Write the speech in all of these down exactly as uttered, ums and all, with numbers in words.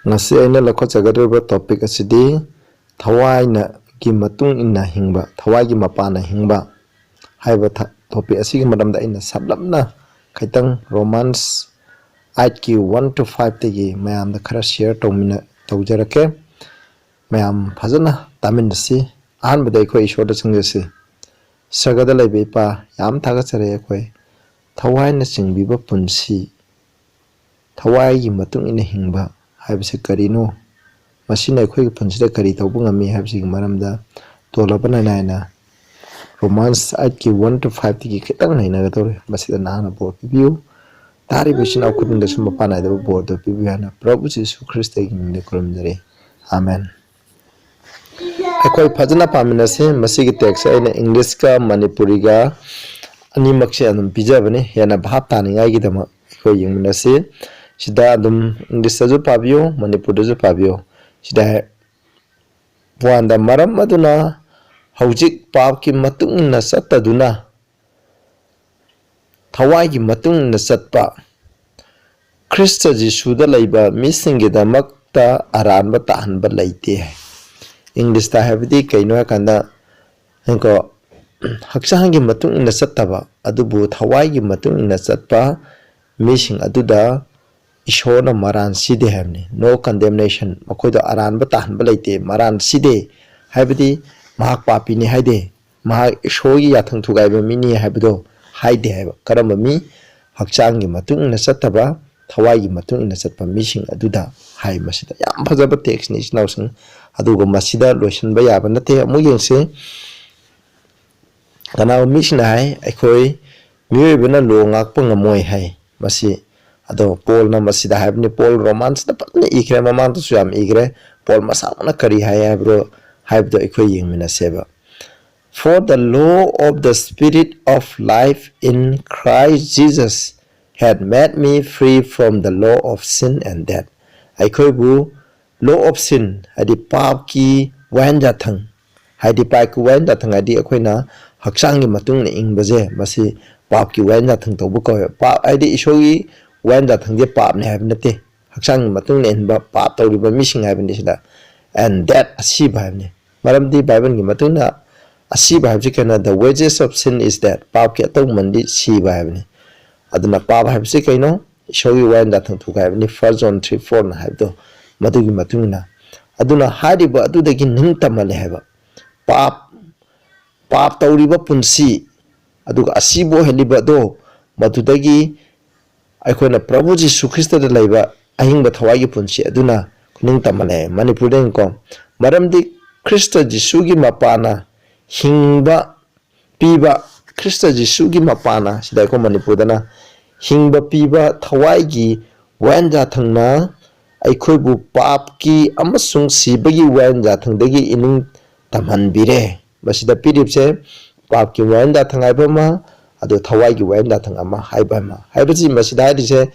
ꯉꯁꯤ ꯑꯩꯅ ꯂꯧꯈꯠꯆꯒꯗꯧꯔꯤꯕ ꯇꯣꯄꯤꯛ ꯑꯁꯤꯗꯤ ꯊꯋꯥꯏꯅꯒꯤ ꯃꯇꯨꯡ ꯏꯟꯅ ꯍꯤꯡꯕ, ꯊꯋꯥꯏꯒꯤ ꯃꯄꯥꯟꯅ ꯍꯤꯡꯕ ꯍꯥꯏꯕ ꯊ-, ꯇꯣꯄꯤꯛ ꯑꯁꯤꯒꯤ ꯃꯔꯝꯗ ꯑꯩꯅ ꯁꯝꯂꯞꯅ ꯈꯤꯇꯪ ꯔꯣꯃꯥꯟꯁ ꯑꯥꯏꯠꯀꯤ ꯋꯥꯟ ꯇꯨ ꯐꯥꯏꯚꯇꯒꯤ ꯃꯌꯥꯝꯗ ꯈꯔ ꯁꯤꯌꯔ ꯇꯧꯃꯤꯟꯅ-, ꯇꯧꯖꯔꯛꯀꯦ꯫ ꯃꯌꯥꯝ ꯐꯖꯅ ꯇꯥꯃꯤꯟꯅꯁꯤ꯫ ꯑꯍꯥꯟꯕꯗ ꯑꯩꯈꯣꯏ ꯏꯁꯣꯔꯗ ꯆꯪꯖꯁꯤ꯫ ꯁꯔꯒꯗ ꯂꯩꯕ ꯏꯄꯥ, ꯌꯥꯝ ꯊꯥꯒꯠꯆꯔꯤ꯫ ꯑꯩꯈꯣꯏ ꯊꯋꯥꯏꯅ ꯆꯤꯡꯕꯤꯕ ꯄꯨꯟꯁꯤ, ꯊꯋꯥꯏꯒꯤ ꯃꯇꯨꯡ ꯏꯟꯅ ꯍꯤꯡꯕ ꯍꯥꯏꯕꯁꯤ ꯀꯔꯤꯅꯣ? ꯃꯁꯤꯅ ꯑꯩꯈꯣꯏꯒꯤ ꯄꯨꯟꯁꯤꯗ ꯀꯔꯤ ꯇꯧꯕ ꯉꯝꯃꯤ ꯍꯥꯏꯕꯁꯤꯒꯤ ꯃꯔꯝꯗ ꯇꯣꯜꯂꯕ ꯅꯥꯏꯅ ꯔꯣꯃꯥꯟꯁ ꯑꯥꯏꯠꯀꯤ ꯋꯥꯟ ꯇꯨ ꯐꯥꯏꯚꯇꯒꯤ ꯈꯤꯇꯪ ꯅꯩꯅꯒꯗꯧꯔꯦ꯫ ꯃꯁꯤꯗ ꯅꯍꯥꯛꯅ ꯕꯣꯔ ꯄꯤꯕꯤꯌꯨ꯫ ꯇꯥꯔꯤꯕ ꯏꯆꯤꯟ ꯏꯅꯥꯎ ꯈꯨꯗꯤꯡꯗꯁꯨ ꯃꯄꯥꯟ ꯅꯥꯏꯗꯕ ꯕꯣꯔꯗꯨ ꯄꯤꯕꯤꯌꯨ ꯍꯥꯏꯅ ꯄ꯭ꯔꯚꯨ ꯖꯤꯁꯨ ꯈ꯭ꯔꯤꯁꯇꯒꯤ ꯃꯤꯡꯗ ꯈꯨꯔꯨꯝꯖꯔꯤ꯫ ꯑꯥꯃꯦꯟ꯫ ꯑꯩꯈꯣꯏ ꯐꯖꯅ ꯄꯥꯃꯤꯟꯅꯁꯤ꯫ ꯃꯁꯤꯒꯤ ꯇꯦꯛꯁ ꯑꯩꯅ ꯏꯪꯂꯤꯁꯀ ꯃꯅꯤꯄꯨꯔꯤꯒ ꯑꯅꯤꯃꯛꯁꯦ ꯑꯗꯨꯝ ꯄꯤꯖꯕꯅꯤ, ꯍꯦꯟꯅ ꯚꯥꯞ ꯇꯥꯅꯤꯡꯉꯥꯏꯒꯤꯗꯃꯛ꯫ ꯑꯩꯈꯣꯏ ꯌꯦꯡꯃꯤꯟꯅꯁꯤ꯫ ꯁꯤꯗ ꯑꯗꯨꯝ ꯏꯪꯂꯤꯁꯇꯁꯨ ꯄꯥꯕꯤꯌꯨ, ꯃꯅꯤꯄꯨꯔꯗꯁꯨ ꯄꯥꯕꯤꯌꯨ꯫ ꯁꯤꯗ ꯍꯥꯏ-, ꯋꯥꯟꯗ, ꯃꯔꯝ ꯑꯗꯨꯅ ꯍꯧꯖꯤꯛ ꯄꯥꯞꯀꯤ ꯃꯇꯨꯡ ꯏꯟꯅ ꯆꯠꯇꯗꯨꯅ ꯊꯋꯥꯏꯒꯤ ꯃꯇꯨꯡ ꯏꯟꯅ ꯆꯠꯄ ꯈ꯭ꯔꯤꯁꯇ ꯖꯤꯁꯨꯗ ꯂꯩꯕ ꯃꯤꯁꯤꯡꯒꯤꯗꯃꯛꯇ ꯑꯔꯥꯟꯕ ꯇꯥꯍꯟꯕ ꯂꯩꯇꯦ ꯍꯥꯏ꯫ ꯏꯪꯂꯤꯁꯇ ꯍꯥꯏꯕꯗꯤ ꯀꯩꯅꯣ ꯍꯥꯏꯀꯥꯟꯗ, ꯉꯥꯏꯈꯣ, ꯍꯛꯆꯥꯡꯒꯤ ꯃꯇꯨꯡ ꯏꯟꯅ ꯆꯠꯇꯕ, ꯑꯗꯨꯕꯨ ꯊꯋꯥꯏꯒꯤ ꯃꯇꯨꯡ ꯏꯟꯅ ꯆꯠꯄ ꯃꯤꯁꯤꯡ ꯑꯗꯨꯗ ꯏꯁꯣꯔꯅ ꯃꯔꯥꯟ ꯁꯤꯗꯦ ꯍꯥꯏꯕꯅꯤ꯫ No condemnation꯫ ꯃꯈꯣꯏꯗꯣ ꯑꯔꯥꯟꯕ ꯇꯥꯍꯟꯕ ꯂꯩꯇꯦ, ꯃꯔꯥꯟ ꯁꯤꯗꯦ꯫ ꯍꯥꯏꯕꯗꯤ ꯃꯍꯥꯛ ꯄꯥꯄꯤꯅꯤ ꯍꯥꯏꯗꯦ, ꯃꯍꯥꯛ ꯏꯁꯣꯔꯒꯤ ꯌꯥꯊꯪ ꯊꯨꯒꯥꯏꯕ ꯃꯤꯅꯤ ꯍꯥꯏꯕꯗꯣ ꯍꯥꯏꯗꯦ ꯍꯥꯏꯕ꯫ ꯀꯔꯝꯕ ꯃꯤ? ꯍꯛꯆꯥꯡꯒꯤ ꯃꯇꯨꯡ ꯏꯟꯅ ꯆꯠꯇꯕ, ꯊꯋꯥꯏꯒꯤ ꯃꯇꯨꯡ ꯏꯟꯅ ꯆꯠꯄ ꯃꯤꯁꯤꯡ ꯑꯗꯨꯗ ꯍꯥꯏ꯫ ꯃꯁꯤꯗ ꯌꯥꯝ ꯐꯖꯕ ꯇꯦꯛꯁꯅꯤ, ꯏꯆꯤꯟ ꯏꯅꯥꯎꯁꯤꯡ꯫ ꯑꯗꯨꯒ ꯃꯁꯤꯗ ꯂꯣꯏꯁꯤꯟꯕ ꯌꯥꯕ ꯅꯠꯇꯦ꯫ ꯑꯃꯨꯛ ꯌꯦꯡꯁꯤ꯫ ꯀꯅꯥꯒꯨꯝꯕ ꯃꯤꯁꯤꯡꯅ ꯍꯥꯏ, "ꯑꯩꯈꯣꯏ ꯃꯤꯑꯣꯏꯕꯅ ꯂꯣ ꯉꯥꯛꯄ ꯉꯝꯃꯣꯏ" ꯍꯥꯏ꯫ ꯃꯁꯤ, ꯑꯗꯣ ꯄꯣꯜꯅ ꯃꯁꯤꯗ ꯍꯥꯏꯕꯅꯤ꯫ ꯄꯣꯜ ꯔꯣꯃꯥꯟꯁꯤꯗ ꯐꯖꯅ ꯏꯈ꯭ꯔꯦ, ꯃꯃꯥꯡꯗꯁꯨ ꯌꯥꯝ ꯏꯈ꯭ꯔꯦ꯫ ꯄꯣꯜ ꯃꯁꯥꯃꯛꯅ ꯀꯔꯤ ꯍꯥꯏ ꯍꯥꯏꯕꯗꯣ, ꯍꯥꯏꯕꯗꯣ ꯑꯩꯈꯣꯏ ꯌꯦꯡꯃꯤꯟꯅꯁꯦꯕ꯫ "For the law of the Spirit of life in Christ Jesus had made me free from the law of sin and death." ꯑꯩꯈꯣꯏꯕꯨ law of sin, ꯍꯥꯏꯗꯤ ꯄꯥꯞꯀꯤ ꯋꯥꯌꯦꯟ ꯌꯥꯊꯪ, ꯍꯥꯏꯗꯤ ꯄꯥꯞꯀꯤ ꯋꯥꯌꯦꯟ ꯌꯥꯊꯪ ꯍꯥꯏꯗꯤ ꯑꯩꯈꯣꯏꯅ ꯍꯛꯆꯥꯡꯒꯤ ꯃꯇꯨꯡ ꯏꯟꯅ ꯏꯪꯕꯁꯦ, ꯃꯁꯤ ꯄꯥꯞꯀꯤ ꯋꯥꯌꯦꯟ ꯌꯥꯊꯪ ꯇꯧꯕ ꯀꯧꯋꯦ꯫ ꯄꯥꯞ ꯍꯥꯏꯗꯤ ꯏꯁꯣꯔꯒꯤ ꯋꯥꯌꯦꯟ ꯌꯥꯊꯪꯁꯦ ꯄꯥꯞꯅꯤ ꯍꯥꯏꯕ ꯅꯠꯇꯦ꯫ ꯍꯛꯆꯥꯡꯒꯤ ꯃꯇꯨꯡ ꯏꯟꯅ ꯏꯟꯕ ꯄꯥꯞ ꯇꯧꯔꯤꯕ ꯃꯤꯁꯤꯡ ꯍꯥꯏꯕꯅꯤ ꯁꯤꯗ꯫ And death, ꯑꯁꯤꯕ ꯍꯥꯏꯕꯅꯤ꯫ ꯃꯔꯝꯗꯤ ꯕꯥꯏꯕꯜꯒꯤ ꯃꯇꯨꯡ ꯏꯟꯅ ꯑꯁꯤꯕ ꯍꯥꯏꯕꯁꯤ ꯀꯩꯅꯣ? The wages of sin is death, ꯄꯥꯞꯀꯤ ꯑꯇꯧꯃꯟꯗꯤ ꯁꯤꯕ ꯍꯥꯏꯕꯅꯤ꯫ ꯑꯗꯨꯅ ꯄꯥꯞ ꯍꯥꯏꯕꯁꯤ ꯀꯩꯅꯣ? ꯏꯁꯣꯔꯒꯤ ꯋꯥꯌꯦꯜ ꯌꯥꯊꯪ ꯊꯨꯒꯥꯏꯕꯅꯤ, First John three four ꯅ ꯍꯥꯏꯕꯗꯣ꯫ ꯃꯗꯨꯒꯤ ꯃꯇꯨꯡ ꯏꯟꯅ ꯑꯗꯨꯅ ꯍꯥꯏꯔꯤꯕ ꯑꯗꯨꯗꯒꯤ ꯅꯤꯡ ꯇꯝꯍꯜꯂꯦ ꯍꯥꯏꯕ꯫ ꯄꯥꯞ ꯄꯥꯞ ꯇꯧꯔꯤꯕ ꯄꯨꯟꯁꯤ, ꯑꯗꯨꯒ ꯑꯁꯤꯕ ꯑꯣꯏꯍꯜꯂꯤꯕ ꯑꯗꯣ, ꯃꯗꯨꯗꯒꯤ ꯑꯩꯈꯣꯏꯅ ꯄ꯭ꯔꯚꯨ ꯖꯤꯁꯨ ꯈ꯭ꯔꯤꯁꯇꯗ ꯂꯩꯕ ꯑꯍꯤꯡꯕ ꯊꯋꯥꯏꯒꯤ ꯄꯨꯟꯁꯤ ꯑꯗꯨꯅ ꯈꯨꯅꯤꯡ ꯇꯝꯍꯜꯂꯦ꯫ ꯃꯅꯤꯄꯨꯔꯗ ꯌꯦꯡꯉꯨꯀꯣ, ꯃꯔꯝꯗꯤ ꯈ꯭ꯔꯤꯁꯇ ꯖꯤꯁꯨꯒꯤ ꯃꯄꯥꯅ ꯍꯤꯡꯕ ꯄꯤꯕ, ꯈ꯭ꯔꯤꯁꯇ ꯖꯤꯁꯨꯒꯤ ꯃꯄꯥꯅ, ꯁꯤꯗ ꯑꯩꯈꯣꯏ ꯃꯅꯤꯄꯨꯔꯗꯅ ꯍꯤꯡꯕ ꯄꯤꯕ ꯊꯋꯥꯏꯒꯤ ꯋꯥꯌꯦꯜ ꯌꯥꯊꯪꯅ ꯑꯩꯈꯣꯏꯕꯨ ꯄꯥꯞꯀꯤ ꯑꯃꯁꯨꯡ ꯁꯤꯕꯒꯤ ꯋꯥꯌꯦꯜ ꯌꯥꯊꯪꯗꯒꯤ ꯏꯅꯤꯡ ꯇꯝꯍꯟꯕꯤꯔꯦ꯫ ꯃꯁꯤꯗ ꯄꯤꯔꯤꯕꯁꯦ ꯄꯥꯞꯀꯤ ꯋꯥꯌꯦꯜ ꯌꯥꯊꯪ ꯍꯥꯏꯕ ꯑꯃ, ꯑꯗꯨ ꯊꯋꯥꯏꯒꯤ ꯋꯥꯌꯦꯜ ꯌꯥꯊꯪ ꯑꯃ ꯍꯥꯏꯕ ꯑꯃ꯫ ꯍꯥꯏꯕꯁꯤ ꯃꯁꯤꯗ ꯍꯥꯏꯔꯤꯁꯦ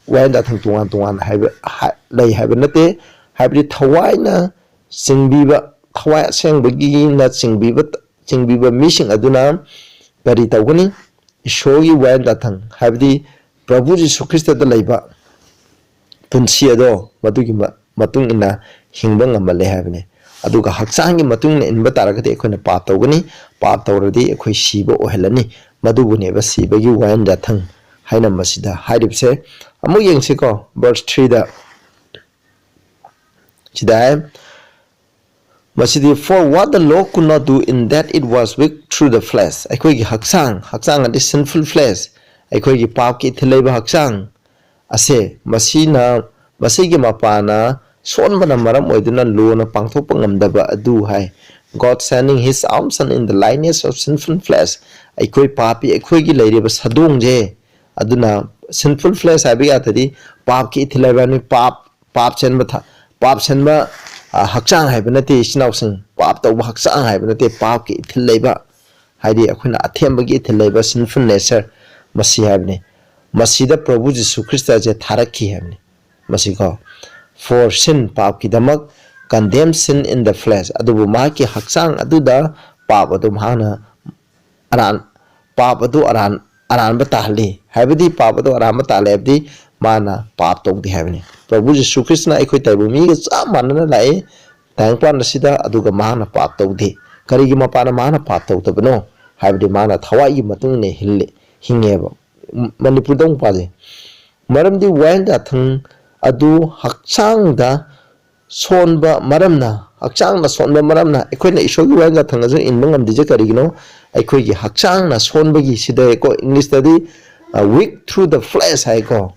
ꯋꯥꯌꯦꯜ ꯌꯥꯊꯪ ꯇꯣꯉꯥꯟ ꯇꯣꯉꯥꯟꯅ ꯍꯥꯏꯕ, ꯍꯥ-, ꯂꯩ ꯍꯥꯏꯕ ꯅꯠꯇꯦ꯫ ꯍꯥꯏꯕꯗꯤ ꯊꯋꯥꯏꯅ ꯆꯤꯡꯕꯤꯕ, ꯊꯋꯥꯏ ꯑꯁꯦꯡꯕꯒꯤꯅ ꯆꯤꯡꯕꯤꯕ, ꯆꯤꯡꯕꯤꯕ ꯃꯤꯁꯤꯡ ꯑꯗꯨꯅ ꯀꯔꯤ ꯇꯧꯒꯅꯤ? ꯏꯁꯣꯔꯒꯤ ꯋꯥꯌꯦꯜ ꯌꯥꯊꯪ, ꯍꯥꯏꯕꯗꯤ ꯄ꯭ꯔꯚꯨ ꯖꯤꯁꯨ ꯈ꯭ꯔꯤꯁꯇꯗ ꯂꯩꯕ ꯄꯨꯟꯁꯤ ꯑꯗꯣ ꯃꯗꯨꯒꯤ ꯃ-, ꯃꯇꯨꯡ ꯏꯟꯅ ꯍꯤꯡꯕ ꯉꯝꯍꯜꯂꯦ ꯍꯥꯏꯕꯅꯤ꯫ ꯑꯗꯨꯒ ꯍꯛꯆꯥꯡꯒꯤ ꯃꯇꯨꯡ ꯏꯟꯅ ꯏꯟꯕ ꯇꯥꯔꯒꯗꯤ ꯑꯩꯈꯣꯏꯅ ꯄꯥꯞ ꯇꯧꯒꯅꯤ, ꯄꯥꯞ ꯇꯧꯔꯗꯤ ꯑꯩꯈꯣꯏ ꯁꯤꯕ ꯑꯣꯏꯍꯜꯂꯅꯤ꯫ ꯃꯗꯨꯕꯨꯅꯦꯕ ꯁꯤꯕꯒꯤ ꯋꯥꯌꯦꯜ ꯌꯥꯊꯪ ꯍꯥꯏꯅ ꯃꯁꯤꯗ ꯍꯥꯏꯔꯤꯕꯁꯦ꯫ ꯑꯃꯨꯛ ꯌꯦꯡꯁꯤꯀꯣ, verse three ꯗ꯫ ꯁꯤꯗ ꯍꯥꯏ, ꯃꯁꯤꯗꯤ, "For what the law could not do, in that it was weak through the flesh", ꯑꯩꯈꯣꯏꯒꯤ ꯍꯛꯆꯥꯡ, ꯍꯛꯆꯥꯡ ꯑꯗꯤ sinful flesh, ꯑꯩꯈꯣꯏꯒꯤ ꯄꯥꯞꯀꯤ ꯏꯊꯤꯜ ꯂꯩꯕ ꯍꯛꯆꯥꯡ ꯑꯁꯦ, ꯃꯁꯤꯅ, ꯃꯁꯤꯒꯤ ꯃꯄꯥꯅ ꯁꯣꯟꯕꯅ ꯃꯔꯝ ꯑꯣꯏꯗꯨꯅ ꯂꯣꯅ ꯄꯥꯡꯊꯣꯛꯄ ꯉꯝꯗꯕ ꯑꯗꯨ ꯍꯥꯏ꯫ "God sending his own son in the likeness of sinful flesh", ꯑꯩꯈꯣꯏ ꯄꯥꯄꯤ, ꯑꯩꯈꯣꯏꯒꯤ ꯂꯩꯔꯤꯕ ꯁꯥꯗꯣꯡꯁꯦ, ꯑꯗꯨꯅ sinful flesh ꯍꯥꯏꯕꯒꯤ ꯑꯥꯔꯊꯗꯤ ꯄꯥꯞꯀꯤ ꯏꯊꯤꯜ ꯍꯥꯏꯕꯅꯤ, ꯄꯥꯞ ꯄꯥꯞ ꯆꯦꯟꯕ ꯊ-, ꯄꯥꯞ ꯆꯦꯟꯕ, ꯑ, ꯍꯛꯆꯥꯡ ꯍꯥꯏꯕ ꯅꯠꯇꯦ, ꯏꯆꯤꯟ ꯏꯅꯥꯎꯁꯤꯡ꯫ ꯄꯥꯞ ꯇꯧꯕ ꯍꯛꯆꯥꯡ ꯍꯥꯏꯕ ꯅꯠꯇꯦ, ꯄꯥꯞꯀꯤ ꯏꯊꯤꯜ ꯂꯩꯕ, ꯍꯥꯏꯗꯤ ꯑꯩꯈꯣꯏꯅ ꯑꯊꯦꯝꯕꯒꯤ ꯏꯊꯤꯜ ꯂꯩꯕ, sinful nature, ꯃꯁꯤ ꯍꯥꯏꯕꯅꯤ꯫ ꯃꯁꯤꯗ ꯄ꯭ꯔꯚꯨ ꯖꯤꯁꯨ ꯈ꯭ꯔꯤꯁꯇꯁꯦ ꯊꯥꯔꯛꯈꯤ ꯍꯥꯏꯕꯅꯤ꯫ ꯃꯁꯤꯀꯣ, "For sin", ꯄꯥꯞꯀꯤꯗꯃꯛ, "condemned sin in the flesh", ꯑꯗꯨꯕꯨ ꯃꯍꯥꯛꯀꯤ ꯍꯛꯆꯥꯡ ꯑꯗꯨꯗ ꯄꯥꯞ ꯑꯗꯨ ꯃꯍꯥꯛꯅ ꯑꯔꯥꯟ-, ꯄꯥꯞ ꯑꯗꯨ ꯑꯔꯥꯟ-, ꯑꯔꯥꯟꯕ ꯇꯥꯍꯜꯂꯤ꯫ ꯍꯥꯏꯕꯗꯤ ꯄꯥꯞ ꯑꯗꯨ ꯑꯔꯥꯟꯕ ꯇꯥꯍꯜꯂꯤ ꯍꯥꯏꯕꯗꯤ ꯃꯥꯅ ꯄꯥꯞ ꯇꯧꯗꯦ ꯍꯥꯏꯕꯅꯤ꯫ ꯄ꯭ꯔꯚꯨ ꯖꯤꯁꯨ ꯈ꯭ꯔꯤꯁꯇꯅ ꯑꯩꯈꯣꯏ ꯇꯥꯏꯕꯪ ꯃꯤꯒ ꯆꯞ ꯃꯥꯟꯅꯅ ꯂꯥꯛꯏ ꯇꯥꯏꯕꯪꯄꯥꯟ ꯑꯁꯤꯗ, ꯑꯗꯨꯒ ꯃꯍꯥꯛꯅ ꯄꯥꯞ ꯇꯧꯗꯦ꯫ ꯀꯔꯤꯒꯤ ꯃꯄꯥꯟꯅ ꯃꯍꯥꯛꯅ ꯄꯥꯞ ꯇꯧꯗꯕꯅꯣ? ꯍꯥꯏꯕꯗꯤ ꯃꯍꯥꯛꯅ ꯊꯋꯥꯏꯒꯤ ꯃꯇꯨꯡ ꯏꯟꯅ ꯍꯤꯜꯂꯤ, ꯍꯤꯡꯉꯦꯕ꯫ ꯃꯅꯤꯄꯨꯔꯗ ꯑꯃꯨꯛ ꯄꯥꯖꯩ꯫ ꯃꯔꯝꯗꯤ ꯋꯥꯌꯦꯜ ꯌꯥꯊꯪ ꯑꯗꯨ ꯍꯛꯆꯥꯡꯗ ꯁꯣꯟꯕ ꯃꯔꯝꯅ, ꯍꯛꯆꯥꯡꯅ ꯁꯣꯟꯕ ꯃꯔꯝꯅ ꯑꯩꯈꯣꯏꯅ ꯏꯁꯣꯔꯒꯤ ꯋꯥꯌꯦꯜ ꯌꯥꯊꯪ ꯑꯗꯨ ꯏꯟꯕ ꯉꯝꯗ꯭ꯔꯤꯁꯦ ꯀꯔꯤꯒꯤꯅꯣ? ꯑꯩꯈꯣꯏꯒꯤ ꯍꯛꯆꯥꯡꯅ ꯁꯣꯟꯕꯒꯤ, ꯁꯤꯗꯀꯣ, ꯏꯪꯂꯤꯁꯇꯗꯤ, ꯑ, weak through the flesh ꯍꯥꯏꯀꯣ꯫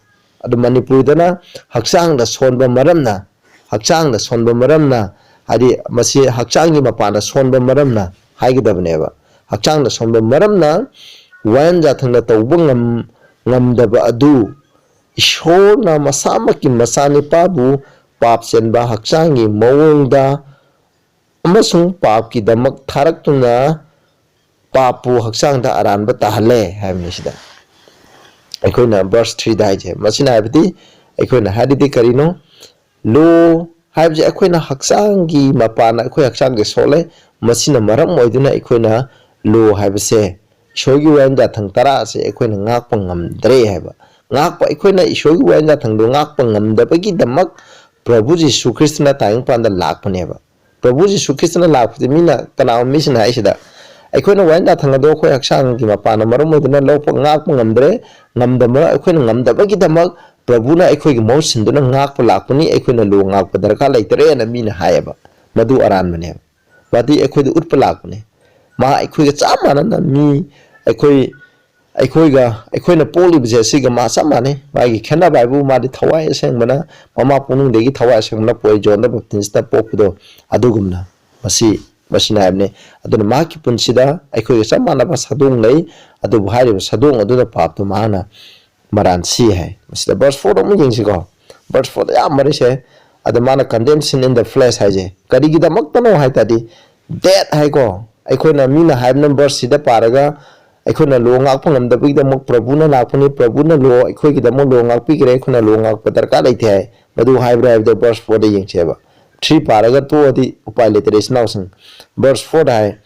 ꯑꯗꯨ ꯃꯅꯤꯄꯨꯔꯗꯅ ꯍꯛꯆꯥꯡꯗ ꯁꯣꯟꯕ ꯃꯔꯝꯅ, ꯍꯛꯆꯥꯡꯗ ꯁꯣꯟꯕ ꯃꯔꯝꯅ, ꯍꯥꯏꯗꯤ ꯃꯁꯤ ꯍꯛꯆꯥꯡꯒꯤ ꯃꯄꯥꯟꯗ ꯁꯣꯟꯕ ꯃꯔꯝꯅ ꯍꯥꯏꯒꯗꯕꯅꯦꯕ꯫ ꯍꯛꯆꯥꯡꯗ ꯁꯣꯟꯕ ꯃꯔꯝꯅ ꯋꯥꯌꯦꯜ ꯌꯥꯊꯪꯗ ꯇꯧꯕ ꯉꯝ-, ꯉꯝꯗꯕ ꯑꯗꯨ ꯏꯁꯣꯔꯅ ꯃꯁꯥꯃꯛꯀꯤ ꯃꯆꯥꯅꯤꯄꯥꯕꯨ ꯄꯥꯞ ꯆꯦꯟꯕ ꯍꯛꯆꯥꯡꯒꯤ ꯃꯑꯣꯡꯗ ꯑꯃꯁꯨꯡ ꯄꯥꯞꯀꯤꯗꯃꯛ ꯊꯥꯔꯛꯇꯨꯅ ꯄꯥꯞꯄꯨ ꯍꯛꯆꯥꯡꯗ ꯑꯔꯥꯟꯕ ꯇꯥꯍꯜꯂꯦ ꯍꯥꯏꯕꯅꯤ꯫ ꯁꯤꯗ ꯑꯩꯈꯣꯏꯅ verse threeꯗ ꯍꯥꯏꯁꯦ, ꯃꯁꯤꯅ ꯍꯥꯏꯕꯗꯤ ꯑꯩꯈꯣꯏꯅ ꯍꯥꯏꯔꯤꯗꯤ ꯀꯔꯤꯅꯣ? Law ꯍꯥꯏꯕꯁꯦ ꯑꯩꯈꯣꯏꯅ ꯍꯛꯆꯥꯡꯒꯤ ꯃꯄꯥꯟꯅ ꯑꯩꯈꯣꯏ ꯍꯛꯆꯥꯡꯁꯦ ꯁꯣꯛꯂꯦ꯫ ꯃꯁꯤꯅ ꯃꯔꯝ ꯑꯣꯏꯗꯨꯅ ꯑꯩꯈꯣꯏꯅ law ꯍꯥꯏꯕꯁꯦ, ꯏꯁꯣꯔꯒꯤ ꯋꯥꯌꯦꯜ ꯌꯥꯊꯪ ꯇꯔꯥ ꯑꯁꯦ ꯑꯩꯈꯣꯏꯅ ꯉꯥꯛꯄ ꯉꯝꯗ꯭ꯔꯦ ꯍꯥꯏꯕ꯫ ꯉꯥꯛꯄ, ꯑꯩꯈꯣꯏꯅ ꯏꯁꯣꯔꯒꯤ ꯋꯥꯌꯦꯜ ꯌꯥꯊꯪꯗꯣ ꯉꯥꯛꯄ ꯉꯝꯗꯕꯒꯤꯗꯃꯛ ꯄ꯭ꯔꯚꯨ ꯖꯤꯁꯨ ꯈ꯭ꯔꯤꯁꯇꯅ ꯇꯥꯏꯕꯪꯄꯥꯟꯗ ꯂꯥꯛꯄꯅꯦꯕ꯫ ꯄ꯭ꯔꯚꯨ ꯖꯤꯁꯨ ꯈ꯭ꯔꯤꯁꯇꯅ ꯂꯥꯛꯄꯁꯦ ꯃꯤꯅ, ꯀꯅꯥꯒꯨꯝꯕ ꯃꯤꯁꯤꯡꯅ ꯍꯥꯏꯁꯤꯗ, ꯑꯩꯈꯣꯏꯅ ꯋꯥꯌꯦꯜ ꯌꯥꯊꯪ ꯑꯗꯣ ꯑꯩꯈꯣꯏ ꯍꯛꯆꯥꯡꯒꯤ ꯃꯄꯥꯟꯅ ꯃꯔꯝ ꯑꯣꯏꯗꯨꯅ ꯂꯧꯕ, ꯉꯥꯛꯄ ꯉꯝꯗ꯭ꯔꯦ, ꯉꯝꯗꯕ, ꯑꯩꯈꯣꯏꯅ ꯉꯝꯗꯕꯒꯤꯗꯃꯛ ꯄ꯭ꯔꯚꯨꯅ ꯑꯩꯈꯣꯏꯒꯤ ꯃꯍꯨꯠ ꯁꯤꯟꯗꯨꯅ ꯉꯥꯛꯄ ꯂꯥꯛꯄꯅꯤ, ꯑꯩꯈꯣꯏꯅ law ꯉꯥꯛꯄ ꯗꯔꯀꯥꯔ ꯂꯩꯇꯔꯦꯅ ꯃꯤꯅ ꯍꯥꯏꯌꯦꯕ꯫ ꯃꯗꯨ ꯑꯔꯥꯟꯕꯅꯦꯕ꯫ ꯃꯗꯤ ꯑꯩꯈꯣꯏꯗ ꯎꯠꯄ ꯂꯥꯛꯄꯅꯦ꯫ ꯃꯥ ꯑꯩꯈꯣꯏꯒ ꯆꯞ ꯃꯥꯟꯅꯅ ꯃꯤ, ꯑꯩꯈꯣꯏ, ꯑꯩꯈꯣꯏꯒ, ꯑꯩꯈꯣꯏꯅ ꯄꯣꯛꯂꯤꯕꯁꯦ ꯑꯁꯤꯒ ꯃꯥ ꯆꯞ ꯃꯥꯟꯅꯩ꯫ ꯃꯥꯒꯤ ꯈꯦꯠꯅꯕ ꯍꯥꯏꯕꯨ ꯃꯥꯗꯤ ꯊꯋꯥꯏ ꯑꯁꯦꯡꯕꯅ, ꯃꯃꯥ ꯄꯨꯛꯅꯨꯡꯗꯒꯤ ꯊꯋꯥꯏ ꯑꯁꯦꯡꯕꯅ ꯄꯣꯛꯏ, ꯖꯣꯟꯗ ꯕꯦꯞꯇꯤꯁꯇ ꯄꯣꯛꯄꯗꯣ꯫ ꯑꯗꯨꯒꯨꯝꯅ ꯃꯁꯤ, ꯃꯁꯤꯅ ꯍꯥꯏꯕꯅꯤ꯫ ꯑꯗꯨꯅ ꯃꯍꯥꯛꯀꯤ ꯄꯨꯟꯁꯤꯗ ꯑꯩꯈꯣꯏꯒ ꯆꯞ ꯃꯥꯟꯅꯕ ꯁꯥꯗꯣꯡ ꯂꯩ, ꯑꯗꯨꯕꯨ ꯍꯥꯏꯔꯤꯕ ꯁꯥꯗꯣꯡ ꯑꯗꯨꯅ ꯄꯥꯞꯇꯨ ꯃꯍꯥꯛꯅ ꯃꯔꯥꯟ ꯁꯤ ꯍꯥꯏ꯫ ꯃꯁꯤꯗ verse fourꯗ ꯑꯃꯨꯛ ꯌꯦꯡꯁꯤꯀꯣ꯫ Verse fourꯗ ꯌꯥꯝ ꯃꯔꯤꯁꯦ, ꯑꯗ ꯃꯥꯅ condemnation in the flesh ꯍꯥꯏꯁꯦ ꯀꯔꯤꯒꯤꯗꯃꯛꯇꯅꯣ ꯍꯥꯏ ꯇꯥꯔꯗꯤ, death ꯍꯥꯏꯀꯣ, ꯑꯩꯈꯣꯏꯅ ꯃꯤꯅ ꯍꯥꯏꯕꯅ verseꯁꯤꯗ ꯄꯥꯔꯒ ꯑꯩꯈꯣꯏꯅ law ꯉꯥꯛꯄ ꯉꯝꯗꯕꯒꯤꯗꯃꯛ ꯄ꯭ꯔꯚꯨꯅ ꯂꯥꯛꯄꯅꯤ, ꯄ꯭ꯔꯚꯨꯅ law, ꯑꯩꯈꯣꯏꯒꯤꯗꯃꯛ law ꯉꯥꯛꯄꯤꯈ꯭ꯔꯦ, ꯑꯩꯈꯣꯏꯅ law ꯉꯥꯛꯄ ꯗꯔꯀꯥꯔ ꯂꯩꯇꯦ ꯍꯥꯏ꯫ ꯃꯗꯨ ꯍꯥꯏꯕ꯭ꯔꯥ ꯍꯥꯏꯕꯗꯣ verse fourꯗ ꯌꯦꯡꯁꯦꯕ꯫ Three ꯄꯥꯔꯒ ꯇꯣꯛꯑꯗꯤ ꯎꯄꯥꯏ ꯂꯩꯇꯔꯦ, ꯏꯆꯤꯟ ꯏꯅꯥꯎꯁꯤꯡ꯫ Verse fourꯗ high,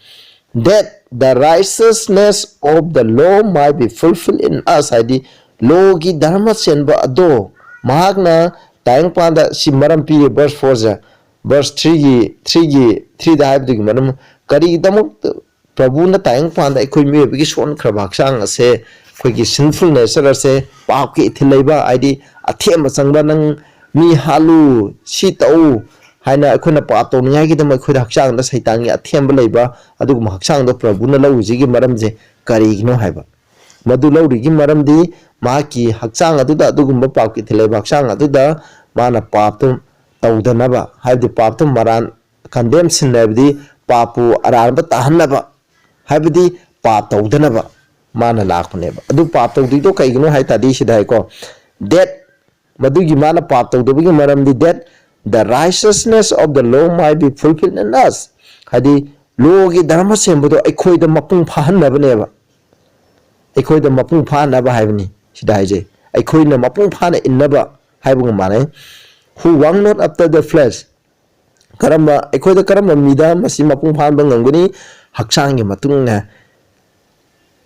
that the righteousness of the law might be fulfilled in us, ꯍꯥꯏꯗꯤ lawꯒꯤ ꯙꯔꯃ ꯆꯦꯟꯕ ꯑꯗꯣ ꯃꯍꯥꯛꯅ ꯇꯥꯏꯕꯪꯄꯥꯟꯗ ꯁꯤ ꯃꯔꯝ ꯄꯤꯔꯤ verse four ꯁꯦ꯫ Verse three ꯒꯤ, three ꯒꯤ, three ꯗ ꯍꯥꯏꯕꯗꯨꯒꯤ ꯃꯔꯝ, ꯀꯔꯤꯒꯤꯗꯃꯛ ꯄ꯭ꯔꯚꯨꯅ ꯇꯥꯏꯕꯪꯄꯥꯟꯗ ꯑꯩꯈꯣꯏ ꯃꯤꯑꯣꯏꯕꯒꯤ ꯁꯣꯟꯈ꯭ꯔꯕ ꯍꯛꯆꯥꯡ ꯑꯁꯦ, ꯑꯩꯈꯣꯏꯒꯤ sinful nature ꯑꯁꯦ, ꯄꯥꯞꯀꯤ ꯏꯊꯤꯜ ꯂꯩꯕ, ꯍꯥꯏꯗꯤ ꯑꯊꯦꯝꯕ ꯆꯪꯕ, ꯅꯪ ꯃꯤ ꯍꯥꯠꯂꯨ, ꯁꯤ ꯇꯧ ꯍꯥꯏꯅ ꯑꯩꯈꯣꯏꯅ ꯄꯥꯞ ꯇꯧꯅꯤꯡꯉꯥꯏꯒꯤꯗꯃꯛ ꯑꯩꯈꯣꯏꯗ ꯍꯛꯆꯥꯡꯗ ꯁꯩꯇꯥꯟꯒꯤ ꯑꯊꯦꯝꯕ ꯂꯩꯕ ꯑꯗꯨꯒꯨꯝꯕ ꯍꯛꯆꯥꯡꯗꯣ ꯄ꯭ꯔꯚꯨꯅ ꯂꯧꯔꯤꯁꯤꯒꯤ ꯃꯔꯝꯁꯦ ꯀꯔꯤꯒꯤꯅꯣ ꯍꯥꯏꯕ꯫ ꯃꯗꯨ ꯂꯧꯔꯤꯒꯤ ꯃꯔꯝꯗꯤ ꯃꯍꯥꯛꯀꯤ ꯍꯛꯆꯥꯡ ꯑꯗꯨꯗ, ꯑꯗꯨꯒꯨꯝꯕ ꯄꯥꯞꯀꯤ ꯏꯊꯤꯜ ꯂꯩꯕ ꯍꯛꯆꯥꯡ ꯑꯗꯨꯗ ꯃꯥꯅ ꯄꯥꯞꯇꯨ ꯇꯧꯗꯅꯕ, ꯍꯥꯏꯕꯗꯤ ꯄꯥꯞꯇꯨ ꯃꯔꯥꯟ, condemnation ꯍꯥꯏꯕꯗꯤ ꯄꯥꯞꯄꯨ ꯑꯔꯥꯟꯕ ꯇꯥꯍꯟꯅꯕ, ꯍꯥꯏꯕꯗꯤ ꯄꯥꯞ ꯇꯧꯗꯅꯕ ꯃꯥꯅ ꯂꯥꯛꯄꯅꯦꯕ꯫ ꯑꯗꯨ ꯄꯥꯞ ꯇꯧꯗꯣꯏꯗꯣ ꯀꯩꯒꯤꯅꯣ ꯍꯥꯏ ꯇꯥꯔꯗꯤ, ꯁꯤꯗ ꯍꯥꯏꯀꯣ, that, ꯃꯗꯨꯒꯤ ꯃꯥꯅ ꯄꯥꯞ ꯇꯧꯗꯕꯒꯤ ꯃꯔꯝꯗꯤ, that the righteousness of the law might be fulfilled in us, ꯍꯥꯏꯗꯤ ꯂꯣꯒꯤ ꯙꯔꯃ ꯁꯦꯝꯕꯗꯣ ꯑꯩꯈꯣꯏꯗ ꯃꯄꯨꯡ ꯐꯥꯍꯟꯅꯕꯅꯦꯕ꯫ ꯑꯩꯈꯣꯏꯗ ꯃꯄꯨꯡ ꯐꯥꯅꯕ ꯍꯥꯏꯕꯅꯤ ꯁꯤꯗ ꯍꯥꯏꯖꯩ, ꯑꯩꯈꯣꯏꯅ ꯃꯄꯨꯡ ꯐꯥꯅ ꯏꯟꯅꯕ ꯍꯥꯏꯕꯒ ꯃꯥꯟꯅꯩ꯫ Who walk not after the flesh, ꯀꯔꯝꯕ, ꯑꯩꯈꯣꯏꯗ ꯀꯔꯝꯕ ꯃꯤꯗ ꯃꯁꯤ ꯃꯄꯨꯡ ꯐꯥꯍꯟꯕ ꯉꯝꯒꯅꯤ? ꯍꯛꯆꯥꯡꯒꯤ ꯃꯇꯨꯡ ꯏꯟꯅ